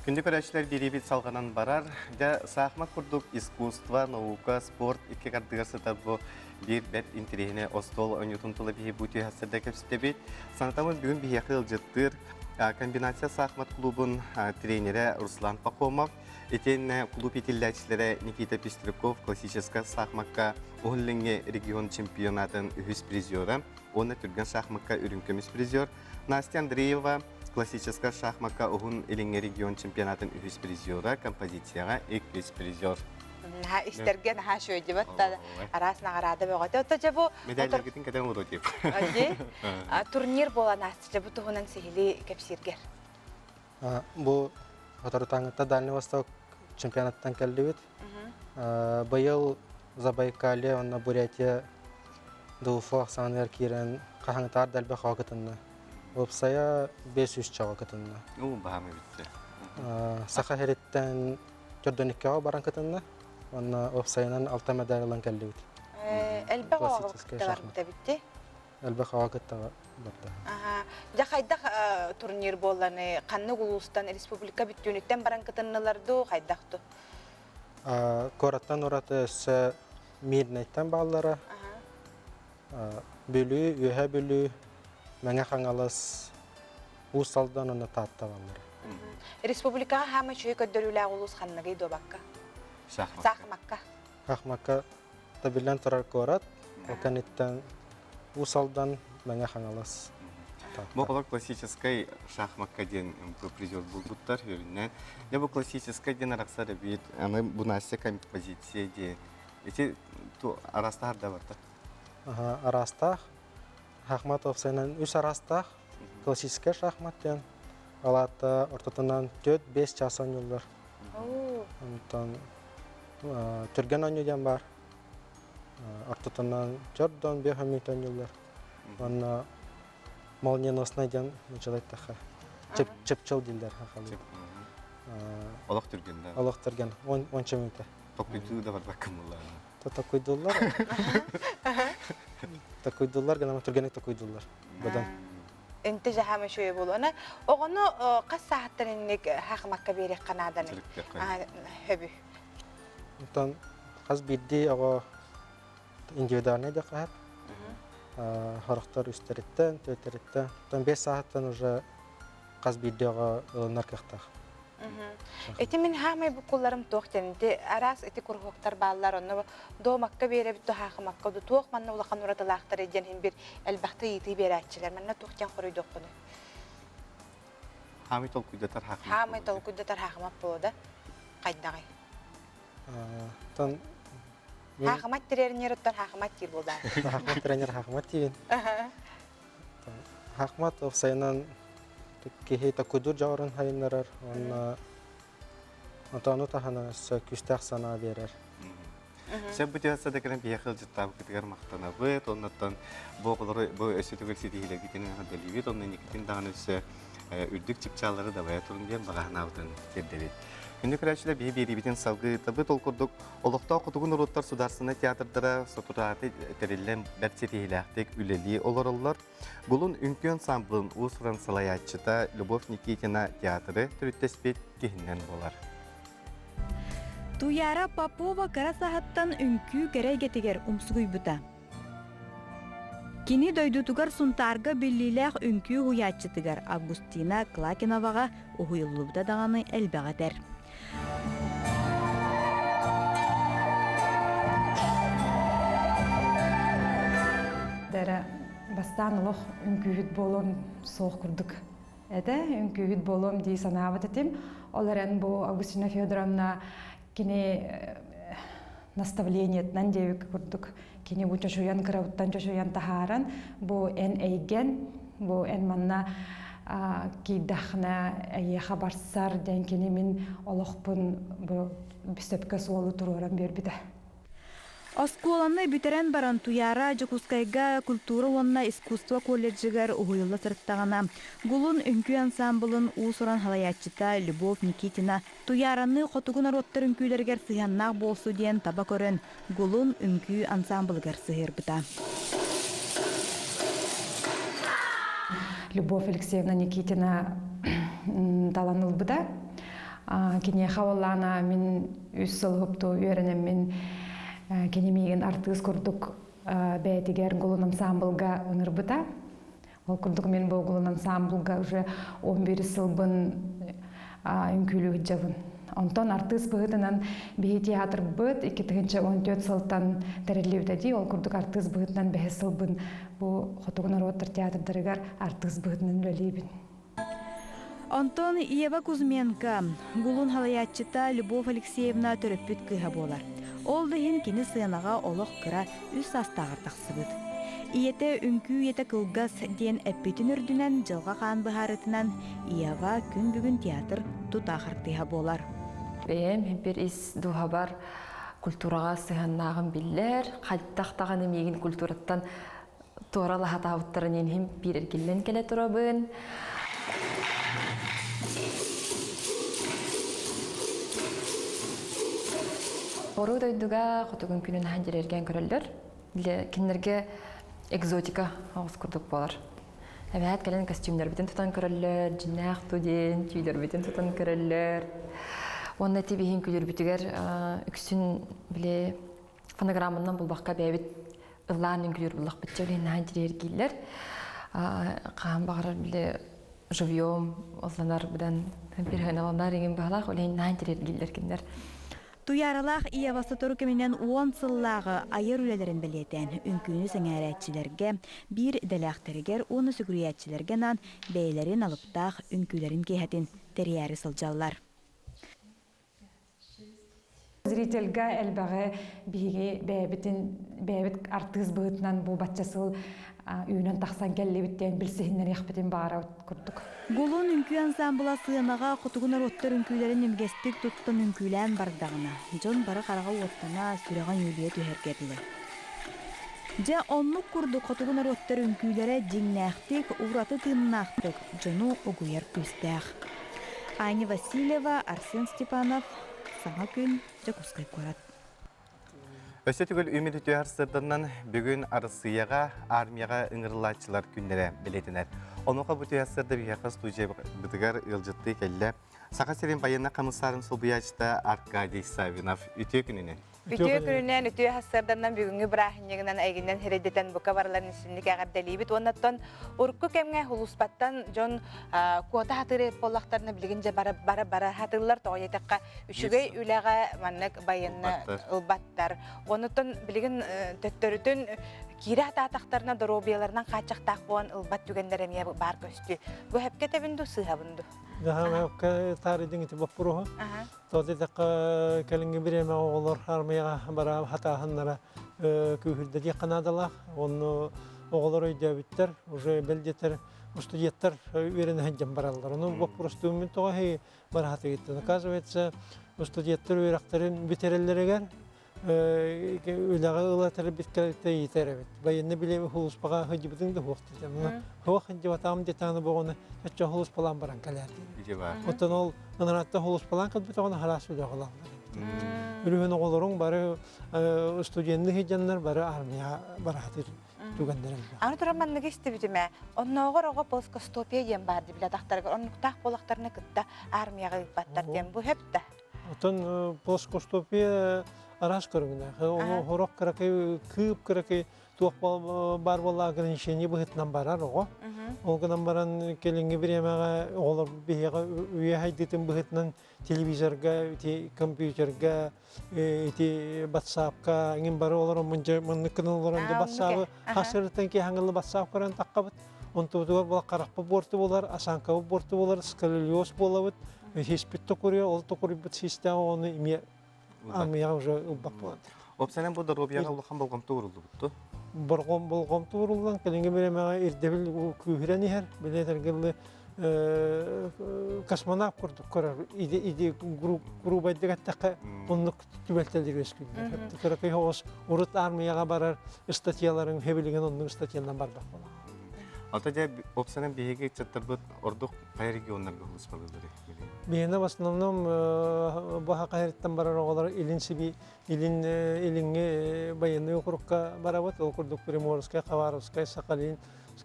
Күндү көрөөччүлэр биэриибит салҕанан барар. Дьэ, саахымат курдук искусство, наука, спорт икки ардыгар сытар бу биир бэрт интэриэһинэй остуол оонньуутун тула биһи бу түһэсэрдэ кэпсэтэбит. Санатабын бүгүн биһиэхэ ыалдьыттыыр комбинация саахымат клубун тренерэ Руслан Пахомов, итиэннэ клуб иитиллээччилэрэ Никита Пестряков классическай саахымакка Уһун Илиҥҥи регион чемпионатын үһүс призера уонна түргэн шахмакка үрүҥ көмүс призер Настя Андреева классическай шахмакка Уһун Илиҥҥи регион чемпионатын үһүс призера, композицияҕа иккис призер. Наһаа истэргэ наһаа үчүгэйдибэт да араас наҕараада бөҕөтө. Ото дьэ бу Медальларгытын кэтэн олоро дип. Турнир буолан ааста дьэ бу туһунан сиһилии кэпсииргэр. Бу соторутааҥҥыта Дальний Восток чемпионаттан кэллибит. Быйыл Забайкалье уонна Бурятия ДУФО ахсааныгар киирэн хаһыҥытаар да элбэх оҕо кытынна. Уопсайа 500 чоҕо кытынна. Уу, баһаам эбит. Саха сириттэн төрдөн икки оҕо баран кытынна. Уонна уопсайынан алта медаль ылан кэллибит. Элбэх оҕо кытта барбыт эбит Элбэх оҕо кытта барда. Дьэ хайдах турнир буолланы, ханнык улуустан, республика бүттүүнүттэн баран кытыннылар дуу, хайдах дуу? Куораттан ураты өссө Мирнэйтэн бааллара. Бүлүү, Үөһээ Бүлүү, Мэҥэ Хаҥалас, Уус Алдан уонна Таатта бааллара. Республикаҕа хаама үчүгэй көрдөрүүлээх улуус ханныгый дуобакка? Саахымакка. Саахымакка табиллан турар куорат, ол кэнниттэн Уус Алдан, Мэҥэ Хаҥалас. Бу оҕолор классическай шахмакка диэн призер булбуттар үөрүнэн. Дьэ бу классическай диэн арахсар эбит. Аны бу Настя композиция диэн. Ити араастаах да барда. Араастаах. Шахмат уопсайынан үс араастаах. Классическай шахмат диэн. Алаата ортотунан 4-5 час оонньууллар. Онтон түргэн оонньуу диэн баар. Ортотунан чордон биэс мүнүүтэ оонньууллар. Уонна молниеноснай диэн нучалайтаха чыпчыл дииллэр хахалыы. Олох түргэн да. Олох түргэн. Онча мүнүүтэ. Токуйдуу да барбаккын буллар. Токуйдуллар. Токуйдуллар гына түргэнник токуйдуллар. Бадан. Инте жаһаама үчүгэй буолуо. Аны оҕону хас сааһыттан инник хаахымакка биэриэххэ нааданы хөбү. Онтон хас биирдии оҕо индивидуальнай да хаһар. Хорохтор үстэриттэн, түөртэриттэн, оттон бэс сааһыттан уже хас биирдии оҕо ылынар кыахтаах. Ити мин хаамай буккулларым туох диэн ити араас ити куруһуоктар бааллар онно доомакка биэрэбит до хаахымакка ду туох манна улахан уратылаахтар диэн иһин бир элбэхтэ ыйытыы биэрээччилэр манна туох диэн хоруйдуоххунуй Хаамай толкуйдатар хаахымат Хаамай толкуйдатар хаахымат буолуо да хайдаҕый Тон Хаахымат тренер оттон хаахымат диир буолбаа. Хаахымат тренер хаахымат диибин. Хаахымат уопсайынан киһи такуйдуур дьоҕурун сайыннарар уонна отону таһынан өссө күүстээх санаа биэрэр. Сөп бүтүөхсэ да кэлэн биһиэхэ ыалдьыттаабыккытыгар махтанабыт. Оннуттан бу оҕолору бу өссө төгүл ситиһиилэргитин эҕэрдэлиибит. Онно инникитин даҕаны өссө үрдүк чыпчааллары дабайа турун диэн баҕа санаабытын тиэрдэбит. Күндү көрөөччүлэр биһи биэриибитин салгыы ыытабыт. Ол курдук олохтоох хотугу норуоттар судаарыстыбаннай театрдара соторутааҕыта тэриллэн бэрт ситиһиилээхтик үлэлии олороллор. Гулун үҥкүү ансамблын уус-уран салайааччыта Любовь Никитина театры төрүттэспит киһинэн буолар. Туяра Попова кыра саһаттан үҥкүү кэрэ эйгэтигэр умсугуйбута. Кини дойдутугар Сунтаарга биллиилээх үҥкүү уһуйааччытыгар Августина Клакиноваҕа уһуйуллубута даҕаны элбэҕи этэр. Дэрэ бастаан олох үҥкүүһүт буолуом суох курдук этэ. Үҥкүүһүт буолуом дии санаабыт этим. Ол эрэн бу Августина Федоровна кини наставлениетынан диэбиккэ курдук кини бу чочуйан кырабыттан чочуйан таһааран бу эн эйгэн бу эн манна киирдэххинэ эйиэхэ барсар диэн кини мин олохпун бу сөпкө суолу туруоран биэрбитэ. Оскуоланы бүтэрэн баран Туйаара Дьокуускайга культура уонна искусство колледжыгар уһуйулла сырыттаҕына, Гулун үҥкүү ансаамбылын уус-уран салайааччыта Любовь Никитина Туйаараны хотугу норуоттар үҥкүүлэригэр сыһыаннаах буолсу диэн таба көрөн, Гулун үҥкүү ансаамбылыгар сыһыарбыта. Любовь Алексеевна Никитина талан ылбыта. Киниэхэ оллаана мин үс сыл уһупту үөрэнэммин кини миигин артыыс курдук бэйэтигэр Гулун ансаамбылга ыҥырбыта. Ол курдук мин бу Гулун ансаамбылга уже 11 сылбын үҥкүүлүү сылдьабын. Онтон артыыс быһыытынан биһи театрбыт 2014 сылтан тэриллибитэ дии. Ол курдук артыыс быһыытынан бэһис сылбын бу Хотугу норуоттар театрдарыгар артыыс быһыытынан үлэлиибин. Онтон Ева Кузьменко, Гулун халайааччыта Любовь Алексеевна төрөппүт кыыһа буолар. Ол да иһин кини сыанаҕа олох кыра үс саастааҕар тахсыбыт. Ийэтэ үҥкүү үйэтэ кылгас диэн эппитин үрдүнэн дьылҕа хаан быһаарытынан Ева күн бүгүн театр тутаах артыыһа буолар. Бэйэм бир ис дууһабар культураҕа сыһыаннааҕым биллэр. Хайдах даҕаны миигин культураттан туора лаһатаабыттарын иһин биир эргиллэн кэлэ турабын. Оруу дойдуга хотугун күнүн аһан дьэрэргэн көрөллөр. Кинилэргэ экзотика оҕус курдук буолар. Эбээт кэлэн костюмнарбытын тутан көрөллөр, дьиннээх туден, түүлэрбитин тутан көрөллөр. Уонна тибиһин күлүрбүтүгэр үксүн били фонограмманан булбакка бэйэбит ыллаан үҥкүүлүүр буллахпыт дьэ билин наһаа интириэһиргииллэр хаһан баҕарар били живьем ылланар быдан перханаланар иҥин баһалаах үлэһин наһаа интириэһиргииллэр кинилэр Туйааралаах Ева сотору кэминэн уон сыллааҕы айар үлэлэрин бэлиэтээн, үҥкүүнү сэҥээрээччилэргэ, биир идэлээхтэригэр уонна сүгүрүйээччилэргэ анаан бэйэлэрин алыптаах үҥкүүлэрин киэһэтин тэрийээри сылдьаллар. Зрительгэ элбэҕи биһиги бэйэбитин бэйэбит артыыс быһыытынан бу бачча сыл үүнэн тахсан кэллибит диэн билсиһиннэриэхпитин баара курдук. Гулун үҥкүү ансаамбыла сыанаҕа хотугу норуоттар үҥкүүлэрин имигэстик туттан үҥкүүлээн бардаҕына, дьон бары хараҕа уоттана, сүрэҕэ ньүөлүйэ түһэргэ дылы. Дьэ, оннук курдук хотугу норуоттар үҥкүүлэрэ дьиҥнээхтик, ураты тыыннаахтык дьону угуйар күүстээх. Аня Васильева, Арсен Степанов, Саҥа күн, Дьокуускай куорат. Өссө түгэл үмүт үтүө сырданан бүгүн Арассыыйаҕа армияҕа ыҥырылааччылар күннэрэ бэлиэтэнэр. Онуоха бу түһэр сырда биһиэхэ студиябытыгар ыалдьыттыы кэллэ. Саха сирин байыаннай хамысаарын солбуйааччыта Аркадий Саввинов. Үтүө күнүнэн. Үтүө күнүнэн, үтүө сарсыарданан бүгүҥҥү бырааһынньыгынан эйгинэн хирэйдэтэн бука барыларын исинник эҕэрдэлиибит. Уоннаттан урукку кэмҥэ улууспаттан дьон куота хатыыр буоллахтарына билигин дьэ бара бара бара хатыыллар. Тоҕо диэтэххэ үчүгэй үлэҕэ маннык байыанна ылбаттар. Онуттан билигин төттөрүтүн киирэ хатаатахтарына доруобуйаларынан хааччахтаах буолан ылбат түгэннэр эмиэ баар көстүү. Бу хэпкэ этэбин дуу, сыыһабын дуу? Даһаҥа таарыйдыҥ ити боппуруоһу. Тоҕо диэтэххэ, кэлиҥҥи бириэмэ оҕолор аармыйаҕа бара хатааһыннара күүһүрдэ диэххэ наадалаах. Онно оҕолор өйдөөбүттэр, уже бэл диэтэр студенттар үөрэнэ сылдьан бараллар. Ону боппуруостууммун тоҕо эһиги бара хатыгыттан. Оказывается, студенттар үөрэхтэрин бүтэрэллэригэр. Үлэҕэ ыла тэрбит кэлтэ иитэр эбит. Байынны биле хулуспаға хыдьыбытың да хуох дии. Хуох хыдьыбатаам детаны боҕону чачча хулуспалаан баран кэлээр дии. Оттон ол ынаратта хулуспалаан кэлбит оҕону хараас үлэҕэ ылаллар эбит. Үлүһүн оҕолоруҥ бары студенны хыдьаннар бары армия бараатыр түгэннэр элбэх. Аны туран манныгы истибитим ээ. Оннооҕор оҕо плоскостопия диэн баар дии билэ Оннуктаах буолахтарына кытта армияҕа ыыппаттар диэн бу хөп да. Оттон плоскостопия араас көрүҥнээх. Ону хорох кыракый, кыып кыракый туох баар буолла ограничение быһыытынан барар оҕо. Ол гынан баран кэлиҥҥи бириэмэҕэ оҕолор биһиэхэ үйэ хайдыытын быһыытынан телевизорга, ити компьютерга, ити батсаапка иҥин бары олорон маннык гынан олорон дьэ батсаабы хасырыттан киһи батсаап көрөн таххабыт. Онтубутугар була харахпыт буорту буолар, осанкабыт буорту буолар, сколиоз буолабыт, сиспит токуруйа, ол токуруйбут систээх оҕону эмиэ армияҕа уже ылбат буолар. Опсанан бу доруобуйаҕа улахан болҕомто ууруллубутту. Борҕом болҕомто ууруллан, кэлиҥҥи бириэмэҕэ ирдэбил күүһүрэн иһэр. Билиэтэргиллы космонавт курдук көрөр иди иди грубайдык эттэххэ оннук түбэлтэлэр үөскүүллэр. Кыракый оҕус урут аармыйаҕа барар ыстатыйаларын хэбилигин оннук ыстатыйанан барбат буолар. Ата дьэ опсанан биһиги ыччаттарбыт ордук хайа регионнарга улуспалыылары? Биһиэнэ в основном бу хахайыттан барар оҕолор илин сиби илин илиҥҥи военный округка барабыт. Ол курдук Приморскай, Хабаровскай, Сахалин,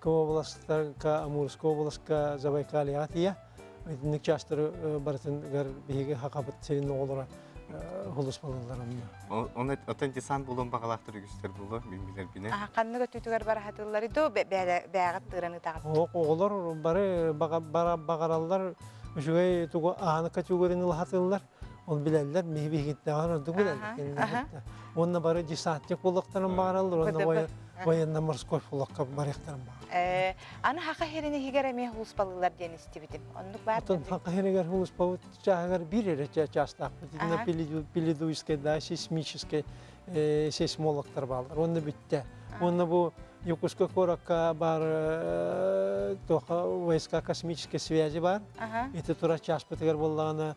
областарга, Амурскай областка, Забайкальеҕа тиийэ. Итинник чаастары барытыгар биһиги хахабыт сирин оҕолоро хулуспалыыллар онно. Оны отон десант булуон баҕалаахтар үгүстэр булуо мин билэрбинэн. Ханнык өттүтүгэр бараһатыллары ду бээҕит тыыран ытаҕыт. Оҕолор бары баҕараллар үчүгэй тугу ааны категорияны ылаһатыллар. Ол билэллэр, миһи биһигиттээҕэр ордук билэллэр. Уонна бары десантник буолуохтарын баҕараллар, уонна военно-морской флокка барыахтарын баҕараллар. Аны хаха хирин иһигэр эмиэ хулуспалыылар диэн истибитим. Оннук баар. Оттон хаха хиригэр хулуспабыт чааһыгар биир эрэ чаастаахпыт. Итиннэ Пеледуйскай, да, сейсмическай сейсмологтар бааллар. Уонна бүттэ. Уонна бу Якутскай куоракка баар туоха войска космической связи бар. Ити тура чааспытыгар буоллаҕына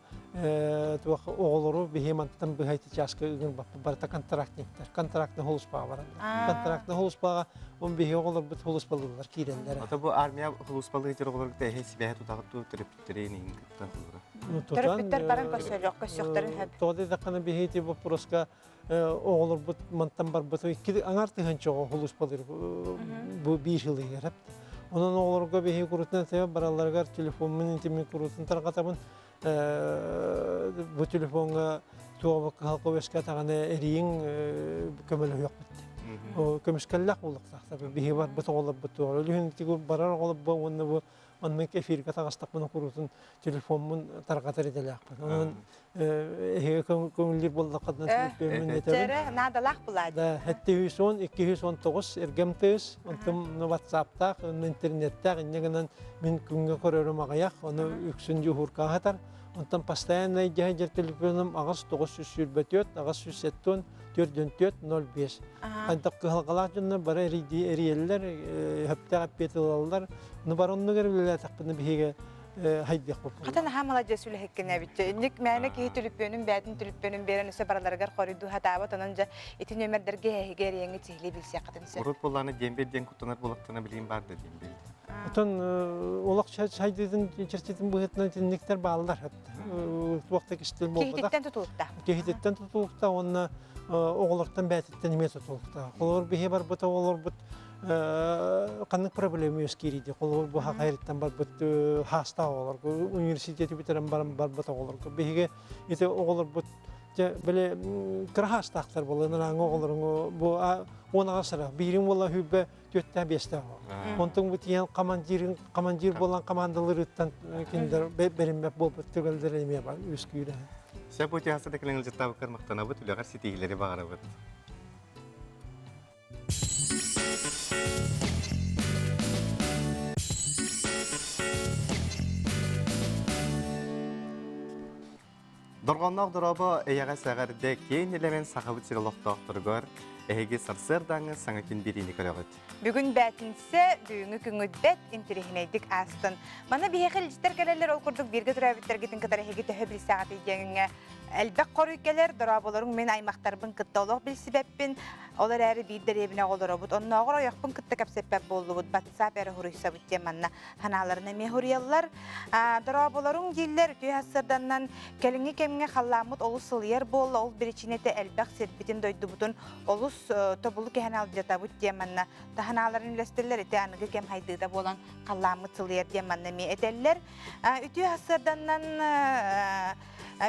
туох оҕолору биһи мантан быһа ити чааска ыгырбаппыт барыта контрактниктар. Контрактный холуспаҕа бараллар. Контрактный холуспаҕа он биһи оҕолорбут холуспалыыллар киирэллэр. Ата бу армия холуспалыы оҕолорго тэһи сибэһэ тутаҕыт туу төрөппүттэрин иһин кытта холура. Төрөппүттэр баран көрсөлөх көрсөхтөрүн хөп. Тоҕо диэтэххинэ биһи ити вопроска оҕолорбут мантан барбыт икки аҥар тыһыынча оҕо хулуспалыыр бу биир сыл иһигэр. Онон оҕолорго биһи курутунан тэбэ баралларыгар телефоммун интимин курутун тарҕатабын. Бу телефоҥҥа туох кыһалҕа үөскээтэҕинэ эрийиҥ көмөлөһүөхпүт. Көмүскэллээх буолуохтаахтар. Биһи барбыт оҕолорбут туох. Өлүһүн барар оҕолорбо уонна бу маннык эфиргэ таҕыстахпына куруутун телефоммун тарҕатар идэлээхпин. Онон эһиги көҥүллүүр буоллаххытына төлөпүөммүн этэбин. Дьэрэ наадалаах булаа. Да, 710 219 эргэм тыыс, онтум ватсаптаах, интернеттээх, инньэ гынан мин күҥҥэ көрөрүм аҕыйах, ону үксүн дьуһуурка аһатар. Онтон постоянно дьэ телефоным аҕыс 924 870 4 05. Хайдах кыһалҕалаах дьоннор бары эрийэллэр, сөптөөх эппиэт ылаллар. Ну бары оннугар үлэлээтэхпинэ биһиги хайдыахпыт. Хата наһаа маладьыас үлэһиккин эбит. Инник мээнэ киһи түлүпүөнүн бээтин түлүпүөнүн биэрэн өссө бараларыгар хоруйдуу сатаабат. Онон дьэ ити нүөмэрдэргэ эһиги эрийэҥҥит сиһилии билсиэххитин сөп. Урут буоллаҕына диэмбэл диэн куттанар буоллахтарына билигин баар да диэмбэл. Отон олох сайдыытын чэрчитин быһыытынан итинниктэр бааллар. Туох да кистэл буолбатах. Киһититтэн тутулуктаах. Киһититтэн тутулуктаах уонна оҕолортон бээтиттэн эмиэ тутулуктаах. Холобур биһи барбыт оҕолорбут ханнык проблема үөскиирий дии. Холобур бу хахайрыттан барбыт хаастаах оҕолорго, университети бүтэрэн баран барбыт оҕолорго. Биһиги ити оҕолорбут дьэ били кыра хаастаахтар буолан ырааҥы оҕолоруҥ бу 18 ыра биирин буола хүүбэ түөттээх биэстээх оҕо. Онтон бу тиийэн командирын командир буолан командаларыттан кинилэр бэриммэт буолбут түгэллэрэ эмиэ бар үөскүүрэ. Сөп утуйаста да кэлэн ылдьыттаабыккар махтанабыт, үлэҕэр ситиһиилэри баҕарабыт. Дорҕоонноох дорообо эйэҕэс эҕэрдэ киэҥ нэлэмэн Сахабыт сир олохтоохторугар эһиги сарсыардааҥҥы саҥа күн биэриини көрөҕүт. Бүгүн бээтинсэ, бүгүҥҥү күҥҥүт бэт интэриэһинэйдик аастын. Маны биһиэхэ илдьиттэр кэлэллэр, ол курдук бииргэ төрөөбүттэргитин кытары эһиги төһө билсэҕитий диэҥҥэ. Элбэх хоруй кэлэр, дорооболоруҥ мин аймахтарбын кытта олох билсибэппин, ол эрээри биир дэриэбинэ олоробут. Оннооҕор ойохпун кытта кэпсэппэт буоллубут, батсаап эрэ суруйсабыт диэн манна санааларын эмиэ суруйаллар. Дорооболоруҥ дииллэр, үтүө сарсыарданнан кэлиҥҥи кэмҥэ халлааммыт олус сылыйар буолла, ол биричиинэтэ элбэх сирбитин, дойдубутун олус тобулу кэһэн алдьатабыт диэн манна таһанааларын үлэстэллэр. Ити аныгы кэм хайдыыта буолан халлааммыт сылыйар диэн манна эмиэ этэллэр. Үтүө сарсыарданнан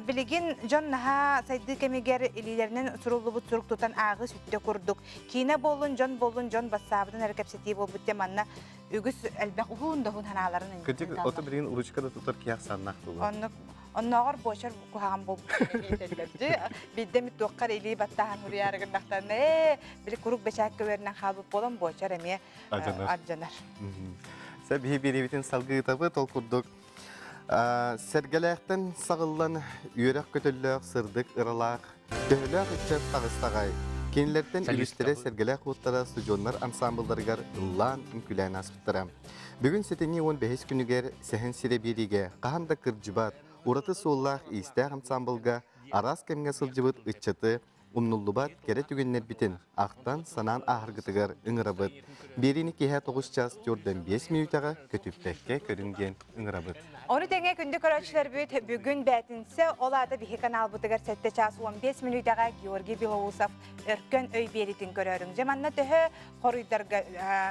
билигин дьон наһаа сайдыы кэмигэр илиилэринэн суруллубут сурук тутан ааҕыы сүттэ курдук. Киинэ буоллун, дьон буоллун, дьон бассаабытын эрэ кэпсэтии буолбут диэн манна үгүс элбэх уһун да уһун санааларын Кырдьык, ото билигин ручка да тутар киһи ахсааннаах буолуо. Оннук оннооҕор буочар куһаҕан буолбут этэллэр. Биирдэ эмит туоххар илии баттааһын суруйаары гыннахтарына, ээ, били курук бэчээккэ үөрэнэн хаалбыт буолан буочар эмиэ алдьанар. Сэ биһи биэриибитин салгыы ыытабыт. Ол курдук сэргэлээхтэн саҕыллан үөрэх көтөллөөх сырдык ыралаах төһөлөөх ыччат таҕыстаҕай. Кинилэртэн үгүстэрэ сэргэлээх уоттара студионнар ансаамбылларыгар ыллаан үҥкүүлээн ааспыттара. Бүгүн сэтинньи 15 күнүгэр Сэһэн сирэ биэриигэ хаһан да кырдьыбат, ураты суоллаах-иистээх ансаамбылга араас кэмҥэ сылдьыбыт ыччаты умнуллубат кэрэ түгэннэрбитин ахтан, санаан ааһаргытыгар ыҥырабыт. Биэриини киэһэ 9 час 45 мүнүүтэҕэ көтүппэккэ көрүҥ диэн ыҥырабыт. Ону тэҥэ күндү көрөөччүлэрбит бүгүн бээтинсэ, ол аата биһи каналбытыгар 7 час 15 мүнүүтэҕэ Георгий Белоусов Өркөн өй биэритин көрөөрүҥ. Дьэ манна төһө хоруйдарга,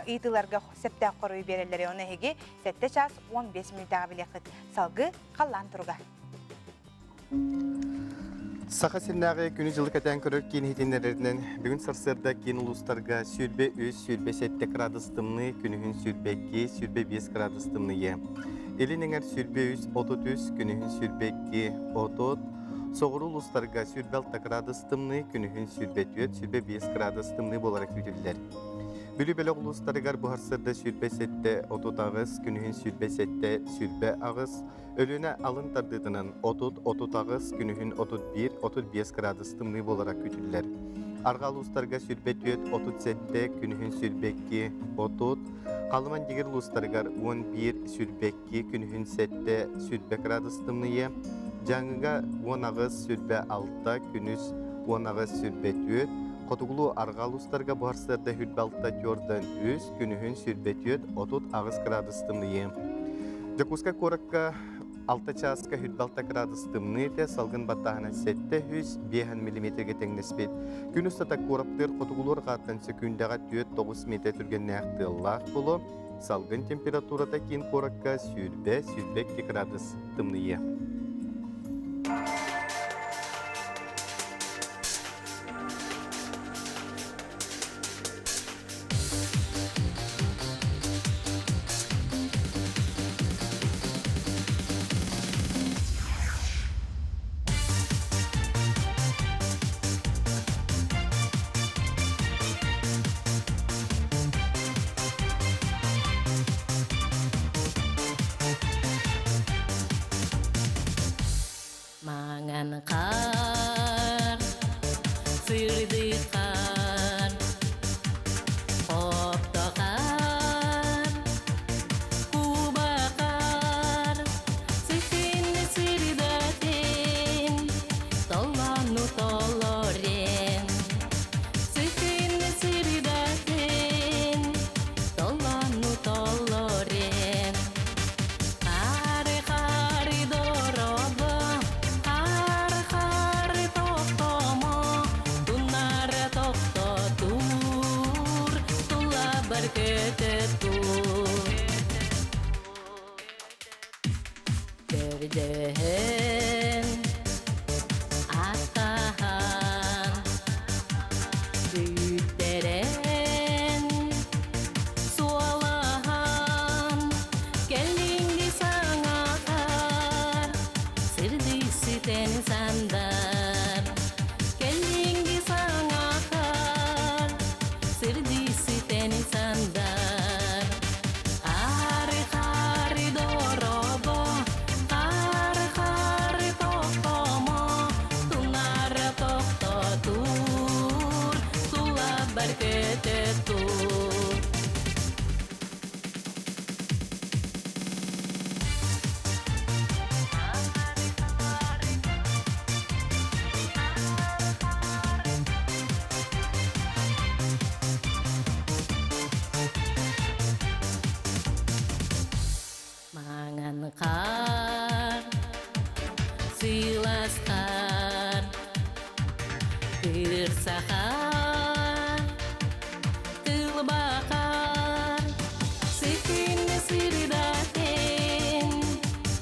ыйытыыларга сөптөөх хоруй биэрэллэрий, ону эһиги 7 час 15 мүнүүтэҕэ билиэххит. Салгыы халлаан туруга. Саха сиринээҕи күнү-дьылы кэтээн көрөр киин иһитиннэрэринэн, бүгүн сарсыарда киин улуустарга 23-27 кыраадыс тымныы, күнүһүн 22, 25 кыраадыс тымныйыа. Илин эҥэр 23, 33, күнүһүн 22, 30, соҕуруу улуустарга 26 кыраадыс тымныы, күнүһүн 24, 25 кыраадыс тымныы буолара күүтүллэр. Бүлүү бөлөх улуустарыгар бу сарсыарда 27, 38, күнүһүн 27, 28, Өлүөнэ алын тардыытынан 30-38, күнүһүн 31-35 кыраадыс тымныы буолара күүтүллэр. Арҕаа улуустарга 24, 37, күнүһүн 22, 30, Халыман Дигир улуустарыгар 11, 22, күнүһүн 7, 20 кыраадыс тымныйыа. Дьааҥыга 18, 26, күнүс 18, 24, Хотугулуу арҕаа улуустарга бу сарсыарда 26, 4 3, күнүһүн 24, 38 кыраадыс тымныйыа. Дьокуускай куоракка 6 чааска 26 кыраадыс тымныы этэ, салгын баттааһына 705 миллиметргэ тэҥнэспит. Күн устата куораптыыр хотугулуур хааттан сөкүүндэҕэ 4-9 метр түргэннээх тыаллаах буолуо. Салгын температурата киин куоракка 20-22 кыраадыс тымныйыа. Маҥан хаар, сырдык хаар, хопто хаар, куба хаар, сытын сырдатын, толлону толорен. Сытын сырдатын, толлону толорен. Хары-хары дорого, хары-хары тохтомо, туннары тохтотур, тулабар көтөтур. Көрдөһөн, аттаһан, күүттэрэн, суолаһан, кэллиҥ саҥаһар, сырдыы ситэн сандар. Кэллиҥ саҥаһар, сырдыы ситэн сандар. Хары-хары дорого, хары-хары. Хаар, сылаас хаар, кырса хаар, тылбахаар, сытынны сырдатен,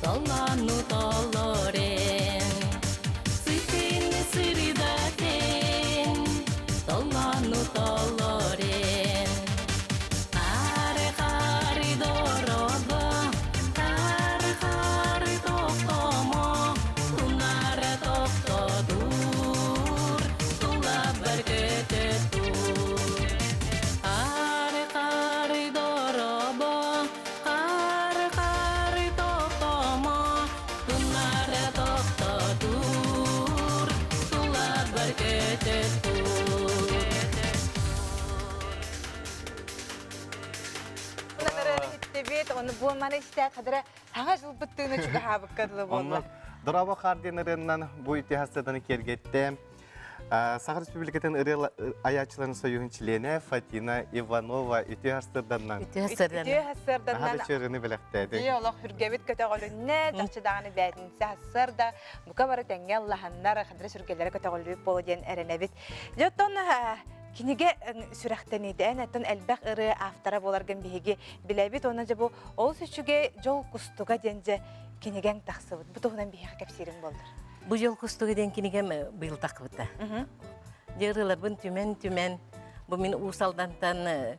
толлону толорен. Сытынны сырдатен, толлону толорен. Хары-хары дорого, хары-хары тохтомо, тунара тохтодур, тулабар көтөтур. Хары-хары дорого, хары-хары тохтомо, тунара тохтодур, тулабар көтөтур. Иттибит, оны бу маны истэ хадара саҥа жылбыт тыына чугаһаабыкка дылы буолла. Онно Дорообо хаар диэн ырыаннан бу итиһастатаны киэргэттэ. Саха Республикатын ырыа айааччыларын союһун чилиэнэ Фатина Иванова үтүө хастырданнан. Үтүө хастырданнан. Аһа чырыны бэлэхтээди. Ии олох хүргэбит көтөҕөлүннэ, чахчы даҕаны бээтинсэ хассар да, бука бары тэҥҥэ аллаһаннар, хадра сүргэлэрэ көтөҕүллүбүт буолуо диэн эрэнэбит. Дьэ оттон кинигэ сүрэхтэниитэ эн оттон элбэх ырыа автора буоларгын биһиги билэбит уонна дьэ бу олус үчүгэй дьол кустуга диэн дьэ кинигэҥ тахсыбыт. Бу туһунан биһиэхэ кэпсиириҥ буоллар. Бу дьол кустуга диэн кинигэм быйыл тахсыбыта. Дьэ ырыаларбын түмэн-түмэн бу мин Уус Алдантан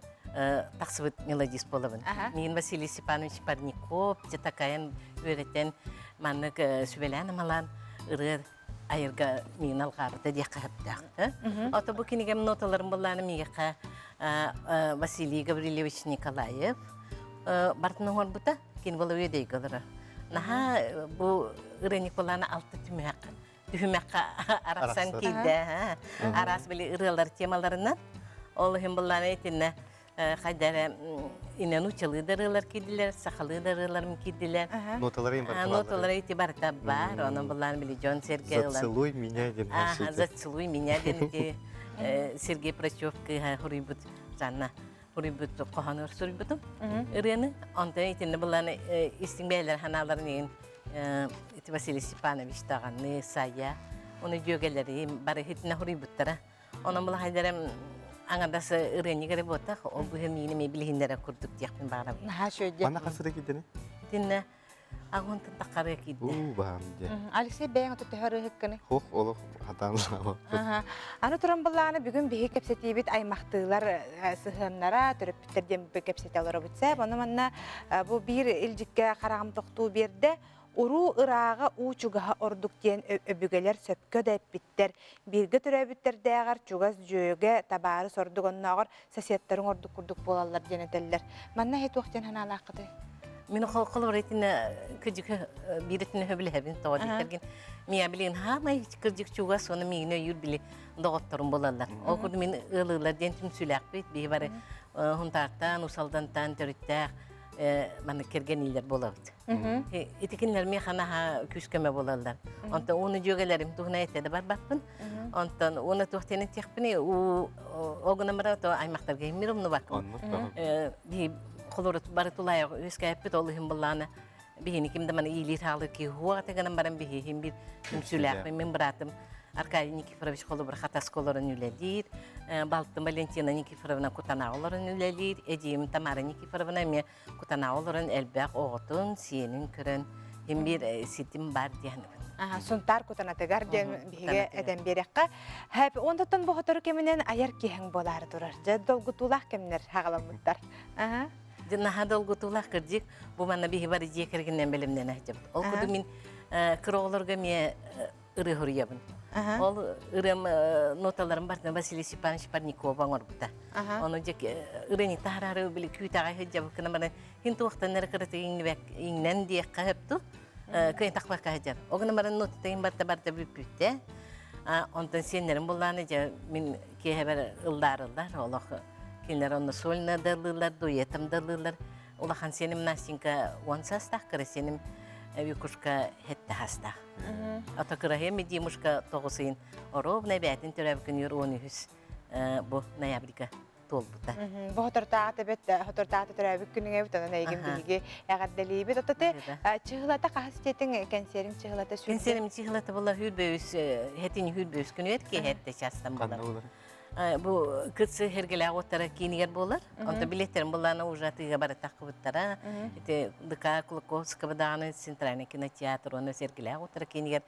тахсыбыт мелодист буолабын. Миин Василий Степанович Парников дьэ такайан үөрэтэн маннык сүбэлээн-амалаан ырыа айырга миин алҕаабыта диэххэ сөптөөх. Ото бу кинигэм ноталарын буллааны миэхэ Василий Гаврильевич Николаев бартын оҥорбута. Кини була үөдэйгэ олорор. Наһаа бу ырыанньык буллааны алта түмэххэ түһүмэххэ арахсан киирдэ. Араас били ырыалар темаларынан. Ол иһин буллааны итиннэ хайда эрэ инэн учалыы да ырыалар киирдилэр, сахалыы да ырыаларым киирдилэр. Ноталары барыта Ноталары ити барыта бар. Онон буллаан били дьон сэргэ ылан. Зацелуй меня диэн. Зацелуй меня диэн ити Сергей Прочев кыыһа хуруйбут Жанна хуруйбут хоһоонугар суруйбутум ырыаны. Онтон итиннэ буллаан истиҥ бэйэлэр ханааларын иһин ити Василий Степанович даҕаны Сая оны дьүөгэлэрим бары итиннэ хуруйбуттара. Онон булахайдарым аҥардас ырыанньык эрэ буотах, ол быһа миини эмиэ билиһиннэрэ курдук диэхпин баҕарабын. Наһаа үчүгэй. Манна хас ырыа киирдини? Тиннэ агонтан таххарыа киирдэ. Уу баам дьэ. Алексей бэйэҥ оту төһө ырыаһыккыный? Хох олох хатаан лаабаппыт. Аны туран былааны бүгүн биһи кэпсэтиибит аймахтыылар сыһыаннара, төрөппүттэр диэн кэпсэтэ олоробут сээп. Ону манна бу биир илдьиккэ хараҕым тохтуу биэрдэ. Уруу ырааҕа уу чугаһа ордук диэн өбүгэлэр сөпкө да эппиттэр. Бииргэ төрөөбүттэрдээҕэр чугас дьүөгэ, табаарыс ордук оннооҕор соседтарыҥ ордук курдук буолаллар диэн этэллэр. Манна эһи туох диэн санаалааххытый? Мин холобур итиннэ кырдьык биир өттүнэ сөбүлэһэбин тоҕо диэтэргин миа билигин хаамай кырдьык чугас уонна миигин өйүүр били доҕотторум буолаллар. Ол курдук мин ыалыылар диэн түмсүүлээхпит биһи бары Хунтаартан, Усалдантан төрүттээх маннык кэргэниилэр буолабыт. Ити кинилэр миэхэ наһаа күүс-көмө буолаллар. Онтон ууну дьүөгэлэрим туһунан этэ да барбаппын. Онтон уонна туох диэн этиэхпиний, уу ол гынан баран то аймахтарга иһиммир умнубаккын. Биһи холорут бары тулаайах үөскээппит ол иһин былаана биһини ким да маны иилиир хаалыр киһи хуаҕата гынан баран биһиһин бир түмсүүлээхпин мин быраатым Аркадий Никифорович холобур Хатаска олорон үлэлиир, балтым Валентина Никифоровна Кутанаҕа олорон үлэлиир, эдьиийим Тамара Никифоровна эмиэ Кутанаҕа олорон элбэх оҕотун, сиэнин көрөн син биир ситим баар диэхнэбин. Сунтаар Кутанатыгар диэн биһиги этэн биэрэххэ. Хэп онтон бу сотору кэминэн айар киһиҥ буолаары турар. Дьэ долгутуулаах кэмнэр хаҕаламмыттар. Дьэ наһаа долгутуулаах кырдьык бу манна биһи бары дьиэ кэргэнинэн бэлэмнэнэ сылдьабыт. Ол курдук мин кыра оҕолорго эмиэ ырыа суруйабын. Ол ырыам ноталарын барытын Василий Степанович Парникова оҥорбута. Ону дьэ ырыаны таһараары били күүтэҕэ сылдьабыккына баран хин туохтан эрэ кыратык иҥнэн диэххэ сөпту кыайан тахпакка сылдьар. Ол гынан баран нотатын барыта барыта бүппүттэ. Онтон сиэннэрим буллааны дьэ мин киэһэбэр ыллаарыллар олох кинилэр онно сольно да ыллыыллар, дуэтом да ыллыыллар. Улахан сиэним Настенька 10 саастаах, кыра сиэним Викушка 7 саастаах. Ото кыраһыам Димушка тоҕус ыйын оруобуна эбээтин төрөөбүт күнүгэр 13 бу ноябрьга. туолбута. Бу хотортаата бет хотортаата төрөөбүт күнүҥ эбит, онон эйигин биһиги эҕэрдэлиибит. Ототе чыһылата хаһыс диэтиҥ кэнсиэриҥ чыһылата сүрдэ? Кэнсиэрим чыһылата була хүрбөүс хэтин хүрбөүс күнүгэр киэһэтте частан булар. Бу кытсы хергелээх уоттара киинигэр буолар. Онто билеттерин буллаана уже атыыга барытах кыбыттара. Ити ДК Кулаковского даҕаны Центральный кинотеатр уонна Сэргэлээх уоттара киинигэр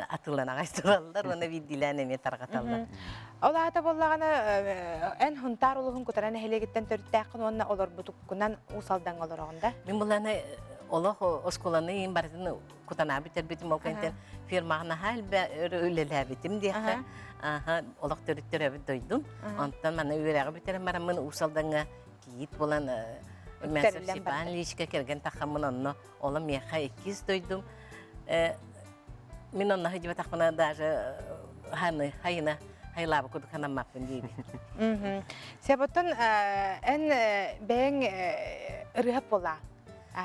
атыылан аҕай тураллар уонна биирдиилээн эмиэ тарҕаталлар. Ол аата буоллаҕына эн Хунтаар улууһун Кутара нэһилиэгиттэн төрүттээххин уонна олорбутуккунан Уус Алдаҥҥа олороҕун да? Мин буллаана олох оскуоланы иин барытын кутанаа бүтэрбитим ол кэнниттэн фирмаҕа наһаа элбэ үлэлээбитим диэххэ. Аха олох төрүт төрөөбүт дойдум. Онтон маны үөрэҕи бүтэрэн бараммын Уус Алдаҥҥа кийиит буолан Румянцев Степан Ильичка кэргэн таххаммын онно Ола миэхэ иккис дойдум. Мин онно сылдьыбатахпына даже ханы хайына хайлаабы курдук ханаммаппын диибин. Себоттон эн бэйэҥ ырыһап буолаа.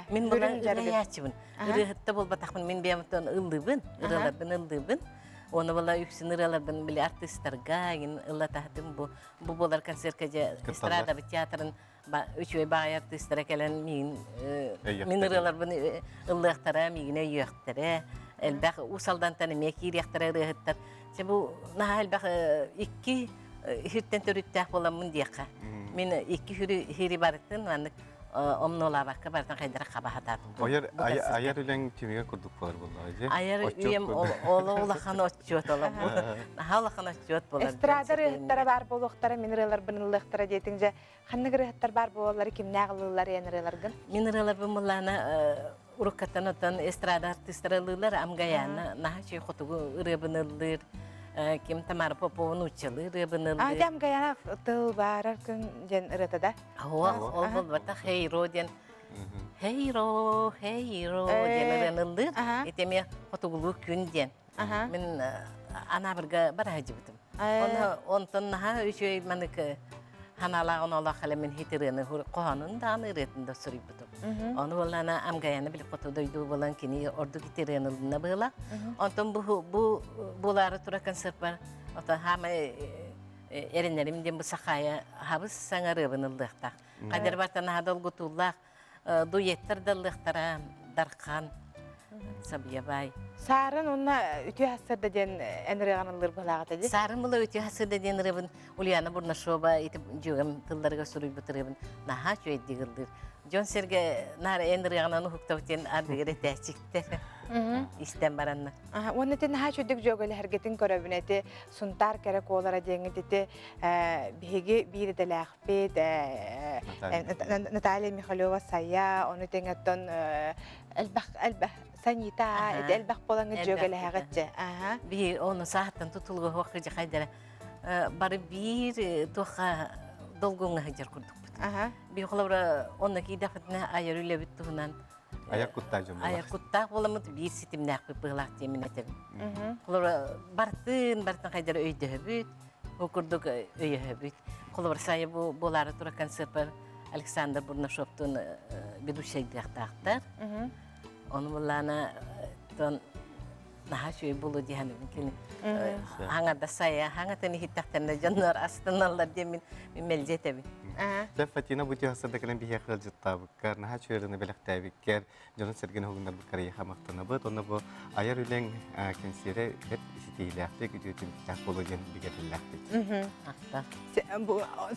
Мин була ырыаяччыбын. Ырыаһытта буолбатахпын мин бэйэм ыллыыбын, ырыаларбын ыллыыбын. Оны була үксүн ырыаларбын били артыыстарга ыллатаһытым бу бу буолар концертка же эстрада театрын үчүгэй баҕайы артыыстара кэлэн миигин мин ырыаларбын ыллыахтара, миигин өйүөхтэрэ. Элбэх Уус Алдантан эмиэ киириэхтэрэ ырыаһыттар. Чэ бу наһаа элбэх икки иһиртэн төрүттээх буоламмын диэххэ. Мин икки хири барытын маннык омнуолаабакка барытын хайдара хаба хатаатым. Айар айар үлэҥ түмүгэ курдук буолар буоллаҕа дии. Айар үйэм оло улахан отчуот оло. Наһаа улахан отчуот буолар. Эстрада ырыаһыттара баар буолуохтара, мин ырыаларбын ыллыахтара диэтиҥ дьэ Ханнык ырыаһыттар баар буолаллары кимнээх ыллыыллар эн ырыаларгын? Мин ырыаларбын мыллаана уруккаттан оттон эстрада артыыстара ыллыыллар. Амгаяна наһаа үчүгэй хотугу ырыабын ыллыыр. Ким Тамара Попова нууччалыы ырыабын ыллыыр. А, Амгаяна тыл баарар күн диэн ырыата да? Ол ол буолбатах Хейро диэн Хейро, Хейро диэн ырыаны ыллыыр. Ити эмиэ хотугулуу күн диэн. Мин Анаабырга бара сылдьыбытым. Онтон наһаа үчүгэй манык ханаалаах оноолоох хале мин хит ырыаны хоһоонун даҕаны ырыатын да суруйбутум. Ону буоллаана Амгаяны били хоту дойду буолан кини ордук ити ырыаны ылына быһыла. Онтон бу бу буолаары тура концерт бар. Ото хаамай эрэнэрим диэн бу сахаайа хабыс саҥа ырыабын ыллыахтаах. Хадер бартан наһаа долгутуулаах дуэттар да ыллыахтара Дархан Сабыйабай. Саарын уонна үтүө хассарда диэн эн ырыаҕын ыллыыр быһалааҕыта дии. Саарын була үтүө хассарда диэн ырыабын Ульяна Бурнашова ити дьүөгэм тылларыгар суруйбут ырыабын наһаа үчүгэйдик ыллыыр. Дьон-сэргэ наар эн ырыаҕынан уһуктабыт диэн ардыгар этээччиктэр истэн баранна. Уонна ити наһаа үчүгдүк дьүөгэлэһэргитин көрөбүн эти Сунтаар кэрэ куолара диэҥҥит ити биһиги биир идэлээх Пет Наталья Михалева Сайа, ону тэҥэттон элбэх элбэх Санита ити элбэх буолаҥҥыт дьүөгэлэһэҕит Аха. Биһи ону сааттан тутулуга хуох кыдьахайдара бары биир туохха долгуҥҥа сылдьар курдукпут. Би холобура онно киидэхпитинэ айар үлэбит туһунан Айар куттаах дьон Айар куттаах буоламмыт биир ситимнээхпит быһылаах диэмин этэбин. Холобура бартын бартын хайдара өйдөһөбүт, Бу курдук өйөһөбүт. Холобур, сайы бу буолаары тура концертпар Александр Бурнашовтун ведущайдыахтаахтар. Ону буллаана тон наһаа үчүгэй буолуо дии саныыбын кини хаҥа да сайа хаҥатын иһиттэхтэринэ дьоннор астыналлар диэн мин мэлдьи этэбин. Дьэ Фатина бу тиһасырда кэлэн биһиэхэ ыалдьыттаабыккар, наһаа үчүгэй бэлэхтээбиккэр, дьонун-сэргэни уһугуннарбыккар эйиэхэ махтанабыт. Онно бу айар үлэҥ кэнсиэрэ бэрт ситиһиилээхтик, үтүө түмүктээх буолуо диэн бигэргиллээхпит.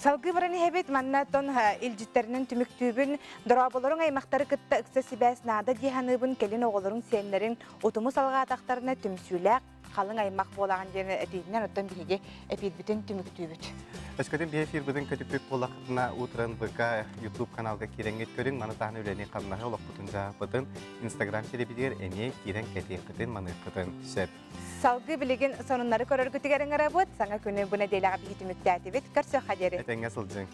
Салгыы баран иһэбит. Манна тон илдьиттэринэн түмүктүүбүн. Дорооболоруҥ аймахтары кытта ыкса сибээс наада дии саныыбын. Кэлин оҕолоруҥ, сиэннэриҥ утуму салҕаатахтарына түмсүүлээх халыҥ аймах буолаҕын диэн этиитинэн оттон биһиги эпиирбитин түмүктүүбүт. Өскөтүн биһи эфирбытын көтүппүт буоллаххытына утран ВК YouTube каналга киирэҥҥит көрүҥ, маны таһынан үлэни-хамнаһы, олохпутун-дьаһахпытын Инстаграм сирэбитигэр эмиэ киирэн кэтиэххитин, маныаххытын сөп. Салгыы билигин сонуннары көрөргүтүгэр ыҥырабыт. Саҥа күнү бу нэдиэлэҕэ биһи түмүктээтибит. Көрсүөххэ диэри. Этэҥҥэ сылдьыҥ.